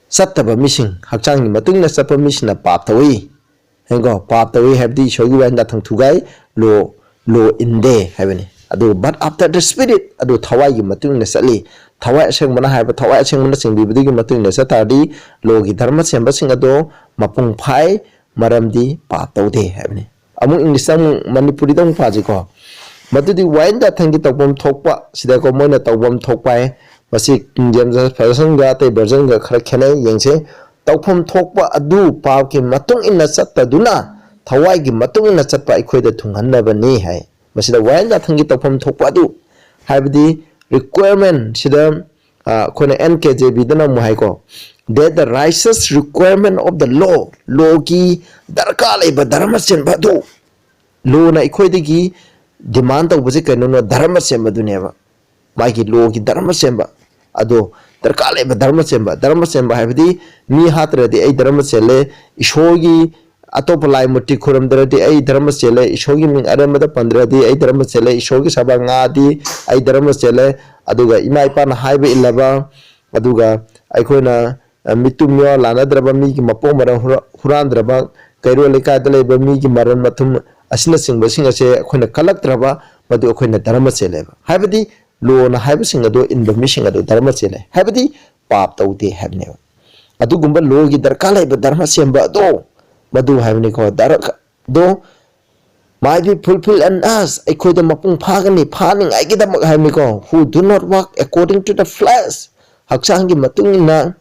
ꯆꯠꯇꯕ ꯃꯤꯁꯤꯡ, ꯍꯛꯆꯥꯡꯒꯤ ꯃꯇꯨꯡ ꯏꯟꯅ ꯆꯠꯄ ꯃꯤꯁꯤꯡꯅ ꯄꯥꯞ ꯇꯧꯏ꯫ ꯍꯥꯏꯀꯣ, ꯄꯥꯞ ꯇꯧꯏ ꯍꯥꯏꯕꯗꯤ ꯏꯁꯣꯔꯒꯤ ꯋꯥꯍꯟꯗ ꯊꯪ ꯊꯨꯒꯥꯏ, ꯂꯣ, ꯂꯣ ꯏꯟꯗꯦ ꯍꯥꯏꯕꯅꯤ꯫ ꯑꯗꯨ but after the spirit, ꯑꯗꯨ ꯊꯋꯥꯏꯒꯤ ꯃꯇꯨꯡ ꯏꯟꯅ ꯆꯠꯂꯤ꯫ ꯊꯋꯥꯏ ꯑꯁꯦꯡꯕꯅ ꯍꯥꯏꯕ, ꯊꯋꯥꯏ ꯑꯁꯦꯡꯕꯅ ꯆꯤꯡꯕꯤꯕꯗꯨꯒꯤ ꯃꯇꯨꯡ ꯏꯟꯅ ꯆꯠ ꯇꯥꯔꯗꯤ ꯂꯣꯒꯤ ꯙꯔꯃ ꯁꯦꯝꯕꯁꯤꯡ ꯑꯗꯣ ꯃꯄꯨꯡ ꯐꯥꯏ, ꯃꯔꯝꯗꯤ ꯄꯥꯞ ꯇꯧꯗꯦ ꯍꯥꯏꯕꯅꯤ꯫ ꯑꯃꯨꯛ ꯏꯪꯂꯤꯁꯇ ꯑꯃꯨꯛ, ꯃꯅꯤꯄꯨꯔꯤꯗ ꯑꯃꯨꯛ ꯄꯥꯁꯤꯀꯣ꯫ ꯃꯗꯨꯗꯤ ꯋꯥꯌꯦꯜ ꯌꯥꯊꯪꯒꯤ ꯇꯧꯐꯝ ꯊꯣꯛꯄ, ꯁꯤꯗꯀꯣ ꯃꯣꯏꯅ ꯇꯧꯐꯝ ꯊꯣꯛꯄ ꯍꯥꯏ꯫ ꯃꯁꯤ King James Version ꯒ ꯑꯇꯩ version ꯒ ꯈꯔ ꯈꯦꯠꯅꯩ, ꯌꯦꯡꯁꯦ꯫ ꯇꯧꯐꯝ ꯊꯣꯛꯄ ꯑꯗꯨ ꯄꯥꯞꯀꯤ ꯃꯇꯨꯡ ꯏꯟꯅ ꯆꯠꯇꯗꯨꯅ ꯊꯋꯥꯏꯒꯤ ꯃꯇꯨꯡ ꯏꯟꯅ ꯆꯠꯄ ꯑꯩꯈꯣꯏꯗ ꯊꯨꯡꯍꯟꯅꯕꯅꯤ ꯍꯥꯏ꯫ ꯃꯁꯤꯗ ꯋꯥꯌꯦꯜ ꯌꯥꯊꯪꯒꯤ ꯇꯧꯐꯝ ꯊꯣꯛꯄ ꯑꯗꯨ, ꯍꯥꯏꯕꯗꯤ requirement ꯁꯤꯗ, ꯑ, ꯑꯩꯈꯣꯏꯅ N K J V ꯗꯅ ꯑꯃꯨꯛ ꯍꯥꯏꯀꯣ, that the righteous requirement of the law, ꯂꯣꯒꯤ ꯗꯔꯀꯥꯔ ꯂꯩꯕ ꯙꯔꯃ ꯆꯦꯟꯕ ꯑꯗꯨ, ꯂꯣꯅ ꯑꯩꯈꯣꯏꯗꯒꯤ demand ꯇꯧꯕꯁꯦ ꯀꯩꯅꯣꯅꯣ? ꯙꯔꯃ ꯁꯦꯝꯕꯗꯨꯅꯦꯕ꯫ ꯃꯥꯒꯤ ꯂꯣꯒꯤ ꯙꯔꯃ ꯁꯦꯝꯕ꯫ ꯑꯗꯣ ꯗꯔꯀꯥꯔ ꯂꯩꯕ ꯙꯔꯃ ꯁꯦꯝꯕ꯫ ꯙꯔꯃ ꯁꯦꯝꯕ ꯍꯥꯏꯕꯗꯤ ꯃꯤ ꯍꯥꯠꯇ꯭ꯔꯗꯤ ꯑꯩ ꯙꯔꯃ ꯆꯦꯜꯂꯦ, ꯏꯁꯣꯔꯒꯤ ꯑꯇꯣꯞꯄ ꯂꯥꯏ ꯃꯨꯔꯇꯤ ꯈꯨꯔꯨꯝꯗ꯭ꯔꯗꯤ ꯑꯩ ꯙꯔꯃ ꯆꯦꯜꯂꯦ, ꯏꯁꯣꯔꯒꯤ ꯃꯤꯡ ꯑꯔꯦꯝꯕꯗ ꯄꯟꯗ꯭ꯔꯗꯤ ꯑꯩ ꯙꯔꯃ ꯆꯦꯜꯂꯦ, ꯏꯁꯣꯔꯒꯤ ꯁꯦꯕꯥ ꯉꯥꯛꯑꯗꯤ ꯑꯩ ꯙꯔꯃ ꯆꯦꯜꯂꯦ, ꯑꯗꯨꯒ ꯏꯃꯥ ꯏꯄꯥꯅ ꯍꯥꯏꯕ ꯏꯜꯂꯕ, ꯑꯗꯨꯒ ꯑꯩꯈꯣꯏꯅ, ꯑ, ꯃꯤꯇꯨꯝ ꯃꯤꯋꯥ ꯂꯥꯟꯅꯗ꯭ꯔꯕ, ꯃꯤꯒꯤ ꯃꯄꯣꯛ ꯃꯔꯟ ꯍꯨꯔꯥ-, ꯍꯨꯔꯥꯟꯗ꯭ꯔꯕ, ꯀꯩꯔꯣꯜ ꯂꯩꯀꯥꯏꯗ ꯂꯩꯕ ꯃꯤꯒꯤ ꯃꯔꯟ ꯃꯊꯨꯝ ꯑꯁꯤꯅꯆꯤꯡꯕꯁꯤꯡ ꯑꯁꯦ ꯑꯩꯈꯣꯏꯅ ꯀꯜꯂꯛꯇ꯭ꯔꯕ, ꯃꯗꯨ ꯑꯩꯈꯣꯏꯅ ꯙꯔꯃ ꯆꯦꯜꯂꯦꯕ꯫ ꯍꯥꯏꯕꯗꯤ ꯂꯣꯅ ꯍꯥꯏꯕꯁꯤꯡ ꯑꯗꯣ ꯏꯟꯕ ꯃꯤꯁꯤꯡ ꯑꯗꯣ ꯙꯔꯃ ꯆꯦꯜꯂꯦ, ꯍꯥꯏꯕꯗꯤ ꯄꯥꯞ ꯇꯧꯗꯦ ꯍꯥꯏꯕꯅꯦꯕ꯫ ꯑꯗꯨꯒꯨꯝꯕ ꯂꯣꯒꯤ ꯗꯔꯀꯥꯔ ꯂꯩꯕ ꯙꯔꯃ ꯁꯦꯝꯕ ꯑꯗꯣ, ꯃꯗꯨ ꯍꯥꯏꯕꯅꯤꯀꯣ꯫ ꯙꯔ-, ꯑꯗꯣ might be fulfilled in us, ꯑꯩꯈꯣꯏꯗ ꯃꯄꯨꯡ ꯐꯥꯒꯅꯤ, ꯐꯥꯅꯤꯡꯉꯥꯏꯒꯤꯗꯃꯛ ꯍꯥꯏꯕꯅꯤꯀꯣ꯫ Who do not walk according to the flesh, ꯍꯛꯆꯥꯡꯒꯤ ꯃꯇꯨꯡ ꯏꯟꯅ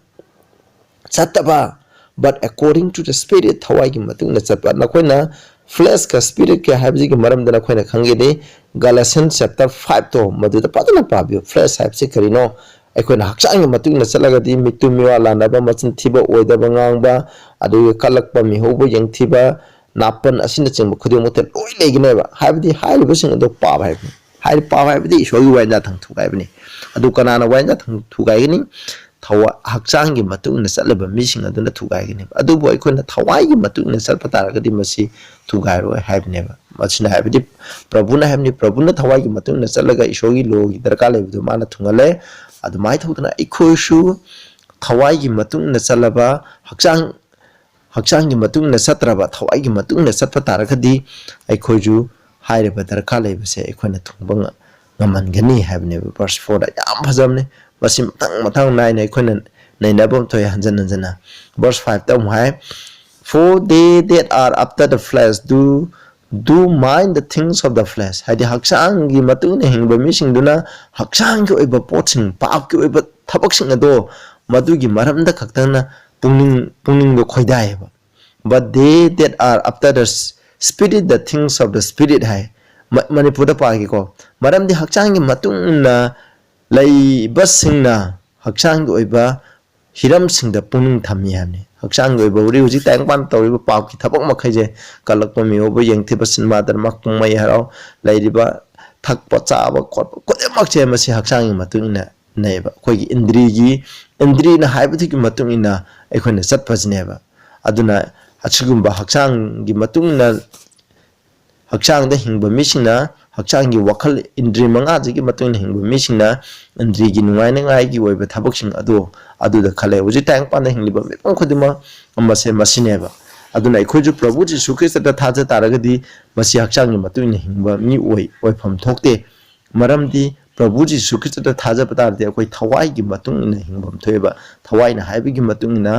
ꯆꯠꯇꯕ, but according to the Spirit, ꯊꯋꯥꯏꯒꯤ ꯃꯇꯨꯡ ꯏꯟꯅ ꯆꯠꯄ꯫ ꯅꯈꯣꯏꯅ flesh ꯀ spirit ꯀ ꯍꯥꯏꯕꯁꯤꯒꯤ ꯃꯔꯝꯗ ꯅꯈꯣꯏꯅ ꯈꯪꯒꯅꯤ꯫ Galatians chapter five ꯇꯣ ꯃꯗꯨꯗ ꯐꯖꯅ ꯄꯥꯕꯤꯌꯨ꯫ Flesh ꯍꯥꯏꯕꯁꯤ ꯀꯔꯤꯅꯣ? ꯑꯩꯈꯣꯏꯅ ꯍꯛꯆꯥꯡꯒꯤ ꯃꯇꯨꯡ ꯏꯟꯅ ꯆꯠꯂꯒꯗꯤ ꯃꯤꯇꯨ ꯃꯤꯋꯥ ꯂꯥꯟꯅꯕ, ꯃꯆꯤꯟ ꯊꯤꯕ, ꯑꯣꯏꯗꯕ ꯉꯥꯡꯕ, ꯑꯗꯨꯒ ꯀꯜꯂꯛꯄ, ꯃꯤꯍꯧꯕ, ꯌꯦꯡꯊꯤꯕ, ꯅꯥꯄꯟ ꯑꯁꯤꯅꯆꯤꯡꯕ ꯈꯨꯗꯤꯡꯃꯛꯇ ꯂꯣꯏ ꯂꯩꯒꯅꯦꯕ꯫ ꯍꯥꯏꯕꯗꯤ ꯍꯥꯏꯔꯤꯕꯁꯤꯡ ꯑꯗꯣ ꯄꯥꯞ ꯍꯥꯏꯕꯅꯤ꯫ ꯍꯥꯏꯗꯤ ꯄꯥꯞ ꯍꯥꯏꯕꯗꯤ ꯏꯁꯣꯔꯒꯤ ꯋꯥꯌꯦꯟꯖꯥꯊꯥꯡ ꯊꯨꯒꯥꯏꯕꯅꯤ꯫ ꯑꯗꯨ ꯀꯅꯥꯅ ꯋꯥꯌꯦꯟꯖꯥꯊꯥꯡ ꯊꯨꯒꯥꯏꯒꯅꯤ? ꯊꯋꯥ-, ꯍꯛꯆꯥꯡꯒꯤ ꯃꯇꯨꯡ ꯏꯟꯅ ꯆꯠꯂꯕ ꯃꯤꯁꯤꯡ ꯑꯗꯨꯅ ꯊꯨꯒꯥꯏꯒꯅꯦꯕ꯫ ꯑꯗꯨꯕꯨ ꯑꯩꯈꯣꯏꯅ ꯊꯋꯥꯏꯒꯤ ꯃꯇꯨꯡ ꯏꯟꯅ ꯆꯠꯄ ꯇꯥꯔꯒꯗꯤ ꯃꯁꯤ ꯊꯨꯒꯥꯏꯔꯣꯏ ꯍꯥꯏꯕꯅꯦꯕ꯫ ꯃꯁꯤꯅ ꯍꯥꯏꯕꯗꯤ ꯄ꯭ꯔꯚꯨꯅ ꯍꯥꯏꯕꯅꯤ, ꯄ꯭ꯔꯚꯨꯅ ꯊꯋꯥꯏꯒꯤ ꯃꯇꯨꯡ ꯏꯟꯅ ꯆꯠꯂꯒ ꯏꯁꯣꯔꯒꯤ ꯂꯣꯒꯤ ꯗꯔꯀꯥꯔ ꯂꯩꯕꯗꯨ ꯃꯥꯅ ꯊꯨꯡꯍꯜꯂꯦ꯫ ꯑꯗꯨꯃꯥꯏꯅ ꯇꯧꯗꯅ ꯑꯩꯈꯣꯏꯁꯨ ꯊꯋꯥꯏꯒꯤ ꯃꯇꯨꯡ ꯏꯟꯅ ꯆꯠꯂꯕ, ꯍꯛꯆꯥꯡ, ꯍꯛꯆꯥꯡꯒꯤ ꯃꯇꯨꯡ ꯏꯟꯅ ꯆꯠꯇ꯭ꯔꯕ, ꯊꯋꯥꯏꯒꯤ ꯃꯇꯨꯡ ꯏꯟꯅ ꯆꯠꯄ ꯇꯥꯔꯒꯗꯤ ꯑꯩꯈꯣꯏꯁꯨ ꯍꯥꯏꯔꯤꯕ ꯗꯔꯀꯥꯔ ꯂꯩꯕꯁꯦ ꯑꯩꯈꯣꯏꯅ ꯊꯨꯡꯕ ꯉ-, ꯉꯝꯍꯟꯒꯅꯤ ꯍꯥꯏꯕꯅꯦꯕ꯫ Verse four ꯗ ꯌꯥꯝ ꯐꯖꯕꯅꯦ꯫ ꯃꯁꯤ ꯃꯊꯪ ꯃꯊꯪ ꯅꯥꯏꯅ ꯑꯩꯈꯣꯏꯅ ꯅꯩꯅꯕ ꯑꯃ ꯊꯣꯛꯑꯦ ꯍꯟꯖꯟ ꯍꯟꯖꯟꯅ꯫ Verse five ꯇ ꯑꯃꯨꯛ ꯍꯥꯏ, "For they that are after the flesh do, do mind the things of the flesh." ꯍꯥꯏꯗꯤ ꯍꯛꯆꯥꯡꯒꯤ ꯃꯇꯨꯡ ꯏꯟꯅ ꯍꯤꯡꯕ ꯃꯤꯁꯤꯡꯗꯨꯅ ꯍꯛꯆꯥꯡꯒꯤ ꯑꯣꯏꯕ ꯄꯣꯠꯁꯤꯡ, ꯄꯥꯞꯀꯤ ꯑꯣꯏꯕ ꯊꯕꯛꯁꯤꯡ ꯑꯗꯣ ꯃꯗꯨꯒꯤ ꯃꯔꯝꯗ ꯈꯛꯇꯪꯅ ꯄꯨꯛꯅꯤꯡ, ꯄꯨꯛꯅꯤꯡꯗꯣ ꯈꯣꯏꯗꯥꯏꯌꯦꯕ꯫ "But they that are after the s-, spirit, the things of the spirit" ꯍꯥꯏ꯫ ꯃ-, ꯃꯅꯤꯄꯨꯔꯗ ꯄꯥꯒꯦꯀꯣ꯫ ꯃꯔꯝꯗꯤ ꯍꯛꯆꯥꯡꯒꯤ ꯃꯇꯨꯡ ꯏꯟꯅ ꯂꯩꯕꯁꯤꯡꯅ ꯍꯛꯆꯥꯡꯒꯤ ꯑꯣꯏꯕ ꯍꯤꯔꯝꯁꯤꯡꯗ ꯄꯨꯛꯅꯤꯡ ꯊꯝꯃꯤ ꯍꯥꯏꯕꯅꯤ꯫ ꯍꯛꯆꯥꯡꯒꯤ ꯑꯣꯏꯕ ꯍꯧꯖꯤꯛ, ꯍꯧꯖꯤꯛ ꯇꯥꯏꯕꯪꯄꯥꯟꯗ ꯇꯧꯔꯤꯕ ꯄꯥꯞꯀꯤ ꯊꯕꯛ ꯃꯈꯩꯁꯦ, ꯀꯜꯂꯛꯄ, ꯃꯤꯑꯣꯏꯕ ꯌꯦꯡꯊꯤꯕ, ꯁꯤꯅꯦꯃꯥ, ꯗ꯭ꯔꯃꯥ, ꯀꯨꯝꯍꯩ ꯍꯔꯥꯎ, ꯂꯩꯔꯤꯕ ꯊꯛꯄ, ꯆꯥꯕ, ꯈꯣꯠꯄ ꯈꯨꯗꯤꯡꯃꯛꯁꯦ ꯃꯁꯤ ꯍꯛꯆꯥꯡꯒꯤ ꯃꯇꯨꯡ ꯏꯟꯅ ꯅꯩꯌꯦꯕ꯫ ꯑꯩꯈꯣꯏꯒꯤ ꯏꯟꯗ꯭ꯔꯤꯒꯤ, ꯏꯟꯗ꯭ꯔꯤꯅ ꯍꯥꯏꯕꯗꯨꯒꯤ ꯃꯇꯨꯡ ꯏꯟꯅ ꯑꯩꯈꯣꯏꯅ ꯆꯠꯄꯁꯤꯅꯦꯕ꯫ ꯑꯗꯨꯅ ꯑꯁꯤꯒꯨꯝꯕ ꯍꯛꯆꯥꯡꯒꯤ ꯃꯇꯨꯡ ꯏꯟꯅ, ꯍꯛꯆꯥꯡꯗ ꯍꯤꯡꯕ ꯃꯤꯁꯤꯡꯅ, ꯍꯛꯆꯥꯡꯒꯤ ꯋꯥꯈꯜ, ꯏꯟꯗ꯭ꯔꯤ ꯃꯉꯥꯁꯤꯒꯤ ꯃꯇꯨꯡ ꯏꯟꯅ ꯍꯤꯡꯕ ꯃꯤꯁꯤꯡꯅ ꯏꯟꯗ꯭ꯔꯤꯒꯤ ꯅꯨꯡꯉꯥꯏꯅꯉꯥꯏꯒꯤ ꯑꯣꯏꯕ ꯊꯕꯛꯁꯤꯡ ꯑꯗꯨ ꯑꯗꯨꯗ ꯈꯜꯂꯦ꯫ ꯍꯧꯖꯤꯛ ꯇꯥꯏꯕꯪꯄꯥꯟꯗ ꯍꯤꯡꯂꯤꯕ ꯃꯤꯄꯨꯝ ꯈꯨꯗꯤꯡꯃꯛ ꯃꯁꯦ ꯃꯁꯤꯅꯦꯕ꯫ ꯑꯗꯨꯅ ꯑꯩꯈꯣꯏꯁꯨ ꯄ꯭ꯔꯚꯨ ꯖꯤꯁꯨ ꯈ꯭ꯔꯤꯁꯇꯗ ꯊꯥꯖ ꯇꯥꯔꯒꯗꯤ ꯃꯁꯤ ꯍꯛꯆꯥꯡꯒꯤ ꯃꯇꯨꯡ ꯏꯟꯅ ꯍꯤꯡꯕ ꯃꯤ ꯑꯣꯏ ꯑꯣꯏꯐꯝ ꯊꯣꯛꯇꯦ꯫ ꯃꯔꯝꯗꯤ ꯄ꯭ꯔꯚꯨ ꯖꯤꯁꯨ ꯈ꯭ꯔꯤꯁꯇꯗ ꯊꯥꯖꯕ ꯇꯥꯔꯗꯤ ꯑꯩꯈꯣꯏ ꯊꯋꯥꯏꯒꯤ ꯃꯇꯨꯡ ꯏꯟꯅ ꯍꯤꯡꯐꯝ ꯊꯣꯛꯑꯦꯕ꯫ ꯊꯋꯥꯏꯅ ꯍꯥꯏꯕꯒꯤ ꯃꯇꯨꯡ ꯏꯟꯅ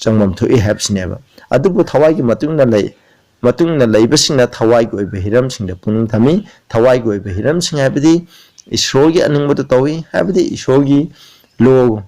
ꯆꯪꯐꯝ ꯊꯣꯛꯏ ꯍꯥꯏꯕꯁꯤꯅꯦꯕ꯫ ꯑꯗꯨꯕꯨ ꯊꯋꯥꯏꯒꯤ ꯃꯇꯨꯡ ꯏꯟꯅ ꯂꯩ ꯃꯇꯨꯡ ꯏꯟꯅ ꯂꯩꯕꯁꯤꯡꯅ ꯊꯋꯥꯏꯒꯤ ꯑꯣꯏꯕ ꯍꯤꯔꯝꯁꯤꯡꯗ ꯄꯨꯛꯅꯤꯡ ꯊꯝꯃꯤ꯫ ꯊꯋꯥꯏꯒꯤ ꯑꯣꯏꯕ ꯍꯤꯔꯝꯁꯤꯡ ꯍꯥꯏꯕꯗꯤ ꯏꯁꯣꯔꯒꯤ ꯑꯅꯤꯡꯕꯗꯨ ꯇꯧꯏ, ꯍꯥꯏꯕꯗꯤ ꯏꯁꯣꯔꯒꯤ ꯂꯣ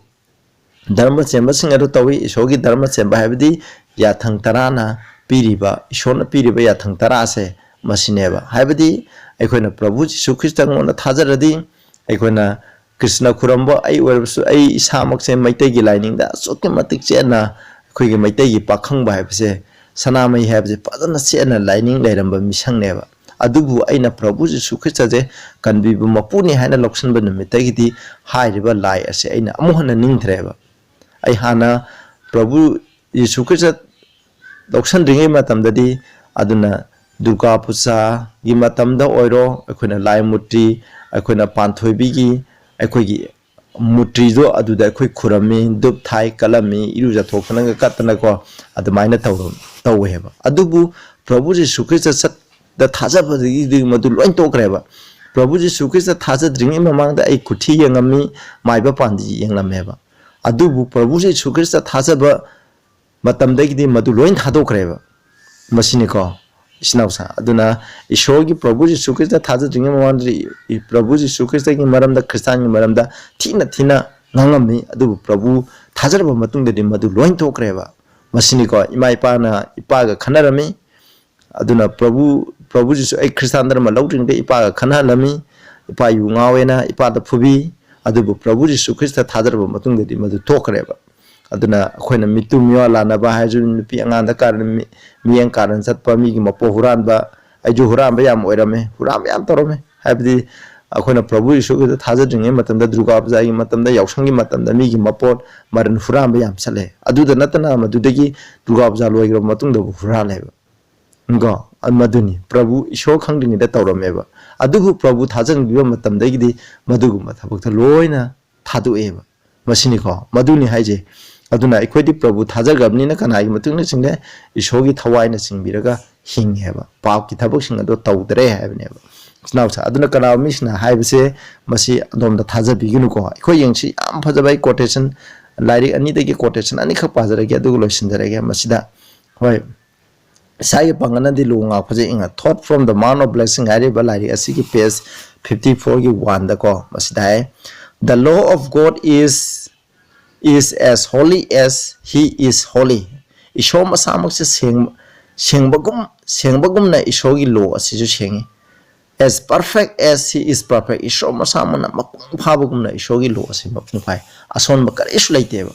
ꯙꯔꯃ ꯆꯦꯟꯕꯁꯤꯡ ꯑꯗꯨ ꯇꯧꯏ꯫ ꯏꯁꯣꯔꯒꯤ ꯙꯔꯃ ꯆꯦꯟꯕ ꯍꯥꯏꯕꯗꯤ ꯌꯥꯊꯪ ꯇꯔꯥꯅ ꯄꯤꯔꯤꯕ, ꯏꯁꯣꯔꯅ ꯄꯤꯔꯤꯕ ꯌꯥꯊꯪ ꯇꯔꯥꯁꯦ ꯃꯁꯤꯅꯦꯕ꯫ ꯍꯥꯏꯕꯗꯤ ꯑꯩꯈꯣꯏꯅ ꯄ꯭ꯔꯚꯨ ꯖꯤꯁꯨ ꯈ꯭ꯔꯤꯁꯇꯉꯣꯟꯗ ꯊꯥꯖꯔꯗꯤ, ꯑꯩꯈꯣꯏꯅ ꯀ꯭ꯔꯤꯁꯅ ꯈꯨꯔꯨꯝꯕ, ꯑꯩ ꯑꯣꯏꯔꯕꯁꯨ, ꯑꯩ ꯏꯁꯥꯃꯛꯁꯦ ꯃꯩꯇꯩꯒꯤ ꯂꯥꯏꯅꯤꯡꯗ ꯑꯁꯨꯛꯀꯤ ꯃꯇꯤꯛ ꯆꯦꯠꯅ, ꯑꯩꯈꯣꯏꯒꯤ ꯃꯩꯇꯩꯒꯤ ꯄꯥꯈꯪꯕ ꯍꯥꯏꯕꯁꯦ, ꯁꯅꯥꯃꯍꯤ ꯍꯥꯏꯕꯁꯦ ꯐꯖꯅ ꯆꯦꯠꯅ ꯂꯥꯏꯅꯤꯡ ꯂꯩꯔꯝꯕ ꯃꯤꯁꯛꯅꯦꯕ꯫ ꯑꯗꯨꯕꯨ ꯑꯩꯅ ꯄ꯭ꯔꯚꯨ ꯖꯤꯁꯨ ꯈ꯭ꯔꯤꯁꯇꯁꯦ ꯀꯟꯕꯤꯕ ꯃꯄꯨꯅꯤ ꯍꯥꯏꯅ ꯂꯧꯁꯤꯟꯕ ꯅꯨꯃꯤꯠꯇꯒꯤꯗꯤ ꯍꯥꯏꯔꯤꯕ ꯂꯥꯏ ꯑꯁꯦ ꯑꯩꯅ ꯑꯃꯨꯛ ꯍꯟꯅ ꯅꯤꯡꯗ꯭ꯔꯦꯕ꯫ ꯑꯩ ꯍꯥꯟꯅ ꯄ꯭ꯔꯚꯨ ꯖꯤꯁꯨ ꯈ꯭ꯔꯤꯁꯇ ꯂꯧꯁꯟꯗ꯭ꯔꯤꯉꯩ ꯃꯇꯝꯗꯗꯤ, ꯑꯗꯨꯅ ꯗꯨꯔꯒꯥ ꯄꯨꯖꯥꯒꯤ ꯃꯇꯝꯗ ꯑꯣꯏꯔꯣ, ꯑꯩꯈꯣꯏꯅ ꯂꯥꯏ ꯃꯨꯔꯇꯤ, ꯑꯩꯈꯣꯏꯅ ꯄꯥꯟꯊꯣꯏꯕꯤꯒꯤ, ꯑꯩꯈꯣꯏꯒꯤ ꯃꯨꯔꯇꯤꯗꯣ ꯑꯗꯨꯗ ꯑꯩꯈꯣꯏ ꯈꯨꯔꯝꯃꯤ, ꯙꯨꯞ ꯊꯥꯏ, ꯀꯠꯂꯝꯃꯤ, ꯏꯔꯨꯖꯊꯣꯛꯇꯅꯒ ꯀꯠꯇꯅꯀꯣ, ꯑꯗꯨꯃꯥꯏꯅ ꯇꯧꯔ-, ꯇꯧꯋꯦ ꯍꯥꯏꯕ꯫ ꯑꯗꯨꯕꯨ ꯄ꯭ꯔꯚꯨ ꯖꯤꯁꯨ ꯈ꯭ꯔꯤꯁꯇ ꯆꯠ-, ꯗ ꯊꯥꯖꯕꯗꯒꯤꯗꯤ ꯃꯗꯨ ꯂꯣꯏ ꯇꯣꯛꯈ꯭ꯔꯦꯕ꯫ ꯄ꯭ꯔꯚꯨ ꯖꯤꯁꯨ ꯈ꯭ꯔꯤꯁꯇ ꯊꯥꯖꯗ꯭ꯔꯤꯉꯩ ꯃꯃꯥꯡꯗ ꯑꯩ ꯀꯨꯊꯤ ꯌꯦꯡꯉꯝꯃꯤ, ꯃꯥꯏꯕ ꯄꯥꯟꯗꯤ ꯌꯦꯡꯂꯝꯃꯦꯕ꯫ ꯑꯗꯨꯕꯨ ꯄ꯭ꯔꯚꯨ ꯖꯤꯁꯨ ꯈ꯭ꯔꯤꯁꯇ ꯊꯥꯖꯕ ꯃꯇꯝꯗꯒꯤꯗꯤ ꯃꯗꯨ ꯂꯣꯏ ꯊꯥꯗꯣꯛꯈ꯭ꯔꯦꯕ꯫ ꯃꯁꯤꯅꯤꯀꯣ, ꯏꯆꯤꯟ ꯏꯅꯥꯎꯁꯥ꯫ ꯑꯗꯨꯅ ꯏꯁꯣꯔꯒꯤ ꯄ꯭ꯔꯚꯨ ꯖꯤꯁꯨ ꯈ꯭ꯔꯤꯁꯇ ꯊꯥꯖꯗ꯭ꯔꯤꯉꯩ ꯃꯃꯥꯡꯗꯗꯤ ꯏ-, ꯄ꯭ꯔꯚꯨ ꯖꯤꯁꯨ ꯈ꯭ꯔꯤꯁꯇꯒꯤ ꯃꯔꯝꯗ, ꯈ꯭ꯔꯤꯁꯇꯥꯟꯒꯤ ꯃꯔꯝꯗ ꯊꯤꯅ ꯊꯤꯅ ꯉꯥꯡꯉꯝꯃꯤ꯫ ꯑꯗꯨꯕꯨ ꯄ꯭ꯔꯚꯨ ꯊꯥꯖꯔꯕ ꯃꯇꯨꯡꯗꯗꯤ ꯃꯗꯨ ꯂꯣꯏ ꯊꯣꯛꯈ꯭ꯔꯦꯕ꯫ ꯃꯁꯤꯅꯤꯀꯣ, ꯏꯃꯥ ꯏꯄꯥꯅ ꯏꯄꯥꯒ ꯈꯟꯅꯔꯝꯃꯤ꯫ ꯑꯗꯨꯅ ꯄ꯭ꯔꯚꯨ, ꯄ꯭ꯔꯚꯨ ꯖꯤꯁꯨ, ꯑꯩ ꯈ꯭ꯔꯤꯁꯇꯥꯟ ꯙꯔꯃ ꯂꯧꯗ꯭ꯔꯤꯉꯩꯗ ꯏꯄꯥꯒ ꯈꯟꯅꯍꯜꯂꯝꯃꯤ꯫ ꯏꯄꯥ ꯌꯨ ꯉꯥꯎꯋꯦꯅ ꯏꯄꯥꯗ ꯐꯨꯕꯤ꯫ ꯑꯗꯨꯕꯨ ꯄ꯭ꯔꯚꯨ ꯖꯤꯁꯨ ꯈ꯭ꯔꯤꯁꯇ ꯊꯥꯖꯔꯕ ꯃꯇꯨꯡꯗꯗꯤ ꯃꯗꯨ ꯊꯣꯛꯈ꯭ꯔꯦꯕ꯫ ꯑꯗꯨꯅ ꯑꯩꯈꯣꯏꯅ ꯃꯤꯇꯨ ꯃꯤꯋꯥ ꯂꯥꯟꯅꯕ ꯍꯥꯏꯔꯁꯨ, ꯅꯨꯄꯤ ꯑꯉꯥꯡꯗ ꯀꯥꯔꯟ, ꯃꯤ-, ꯃꯤꯠꯌꯦꯡ ꯀꯥꯔꯟ ꯆꯠꯄ, ꯃꯤꯒꯤ ꯃꯄꯣ ꯍꯨꯔꯥꯟꯕ, ꯑꯩꯁꯨ ꯍꯨꯔꯥꯟꯕ ꯌꯥꯝ ꯑꯣꯏꯔꯝꯃꯦ, ꯍꯨꯔꯥꯟꯕ ꯌꯥꯝ ꯇꯧꯔꯝꯃꯦ꯫ ꯍꯥꯏꯕꯗꯤ ꯑꯩꯈꯣꯏꯅ ꯄ꯭ꯔꯚꯨ ꯌꯤꯁꯨ ꯈ꯭ꯔꯤꯁꯇ ꯊꯥꯖꯗ꯭ꯔꯤꯉꯩ ꯃꯇꯝꯗ, ꯗꯨꯔꯒꯥ ꯄꯨꯖꯥꯒꯤ ꯃꯇꯝꯗ, ꯌꯥꯎꯁꯪꯒꯤ ꯃꯇꯝꯗ ꯃꯤꯒꯤ ꯃꯄꯣꯠ ꯃꯔꯟ ꯍꯨꯔꯥꯟꯕ ꯌꯥꯝ ꯆꯠꯂꯦ꯫ ꯑꯗꯨꯗ ꯅꯠꯇꯅ ꯃꯗꯨꯗꯒꯤ ꯗꯨꯔꯒꯥ ꯄꯨꯖꯥ ꯂꯣꯏꯈ꯭ꯔꯕ ꯃꯇꯨꯡꯗꯕꯨ ꯍꯨꯔꯥꯜꯂꯦꯕ꯫ ꯀꯣ? ꯃꯗꯨꯅꯤ ꯄ꯭ꯔꯚꯨ ꯏꯁꯣꯔ ꯈꯪꯗ꯭ꯔꯤꯉꯩꯗ ꯇꯧꯔꯝꯃꯦꯕ꯫ ꯑꯗꯨꯕꯨ ꯄ꯭ꯔꯚꯨ ꯊꯥꯖꯟꯈꯤꯕ ꯃꯇꯝꯗꯒꯤꯗꯤ ꯃꯗꯨꯒꯨꯝꯕ ꯊꯕꯛꯇ ꯂꯣꯏꯅ ꯊꯥꯗꯣꯛꯑꯦꯕ꯫ ꯃꯁꯤꯅꯤꯀꯣ, ꯃꯗꯨꯅꯤ ꯍꯥꯏꯁꯦ꯫ ꯑꯗꯨꯅ ꯑꯩꯈꯣꯏꯗꯤ ꯄ꯭ꯔꯚꯨ ꯊꯥꯖꯈ꯭ꯔꯕꯅꯤꯅ ꯀꯅꯥꯒꯤ ꯃꯇꯨꯡ ꯏꯟꯅ ꯆꯤꯡꯗꯦ? ꯏꯁꯣꯔꯒꯤ ꯊꯋꯥꯏꯅ ꯆꯤꯡꯕꯤꯔꯒ ꯍꯤꯡꯉꯦ ꯍꯥꯏꯕ, ꯄꯥꯞꯀꯤ ꯊꯕꯛꯁꯤꯡ ꯑꯗꯣ ꯇꯧꯗ꯭ꯔꯦ ꯍꯥꯏꯕꯅꯦꯕ꯫ ꯏꯆꯤꯟ ꯏꯅꯥꯎꯁꯦ, ꯑꯗꯨꯅ ꯀꯅꯥꯒꯨꯝꯕ ꯃꯤꯁꯤꯡꯅ ꯍꯥꯏꯕꯁꯦ ꯃꯁꯤ ꯑꯗꯣꯝꯗ ꯊꯥꯖꯕꯤꯒꯅꯨꯀꯣ꯫ ꯑꯩꯈꯣꯏ ꯌꯦꯡꯁꯤ, ꯌꯥꯝ ꯐꯖꯕ ꯑꯩ quotation, ꯂꯥꯏꯔꯤꯛ ꯑꯅꯤꯗꯒꯤ quotation ꯑꯅꯤꯈꯛ ꯄꯥꯖꯔꯒꯦ, ꯑꯗꯨꯒ ꯂꯣꯏꯁꯤꯟꯖꯔꯒꯦ꯫ ꯃꯁꯤꯗ, ꯍꯣꯏ, ꯏꯁꯥꯒꯤ ꯄꯥꯡꯒꯜꯅꯗꯤ ꯂꯨ ꯉꯥꯛꯄꯁꯦ ꯏꯪꯉ꯫ Thought from the Mount of Blessing ꯍꯥꯏꯔꯤꯕ ꯂꯥꯏꯔꯤꯛ ꯑꯁꯤꯒꯤ page fifty fourꯒꯤ oneꯗꯀꯣ ꯃꯁꯤꯗ ꯍꯥꯏ, "The law of God is is as holy as he is holy." ꯏꯁꯣꯔ ꯃꯁꯥꯃꯛꯁꯦ ꯁꯦꯡ-, ꯁꯦꯡꯕꯒꯨꯝ, ꯁꯦꯡꯕꯒꯨꯝꯅ ꯏꯁꯣꯔꯒꯤ law ꯑꯁꯤꯁꯨ ꯁꯦꯡꯉꯤ꯫ "As perfect as he is perfect." ꯏꯁꯣꯔ ꯃꯁꯥꯃꯛꯅ ꯃꯄꯨꯡ ꯐꯥꯕꯒꯨꯝꯅ ꯏꯁꯣꯔꯒꯤ law ꯑꯁꯤ ꯃꯄꯨꯡ ꯐꯥꯏ꯫ ꯑꯁꯣꯟꯕ ꯀꯔꯤꯁꯨ ꯂꯩꯇꯦꯕ꯫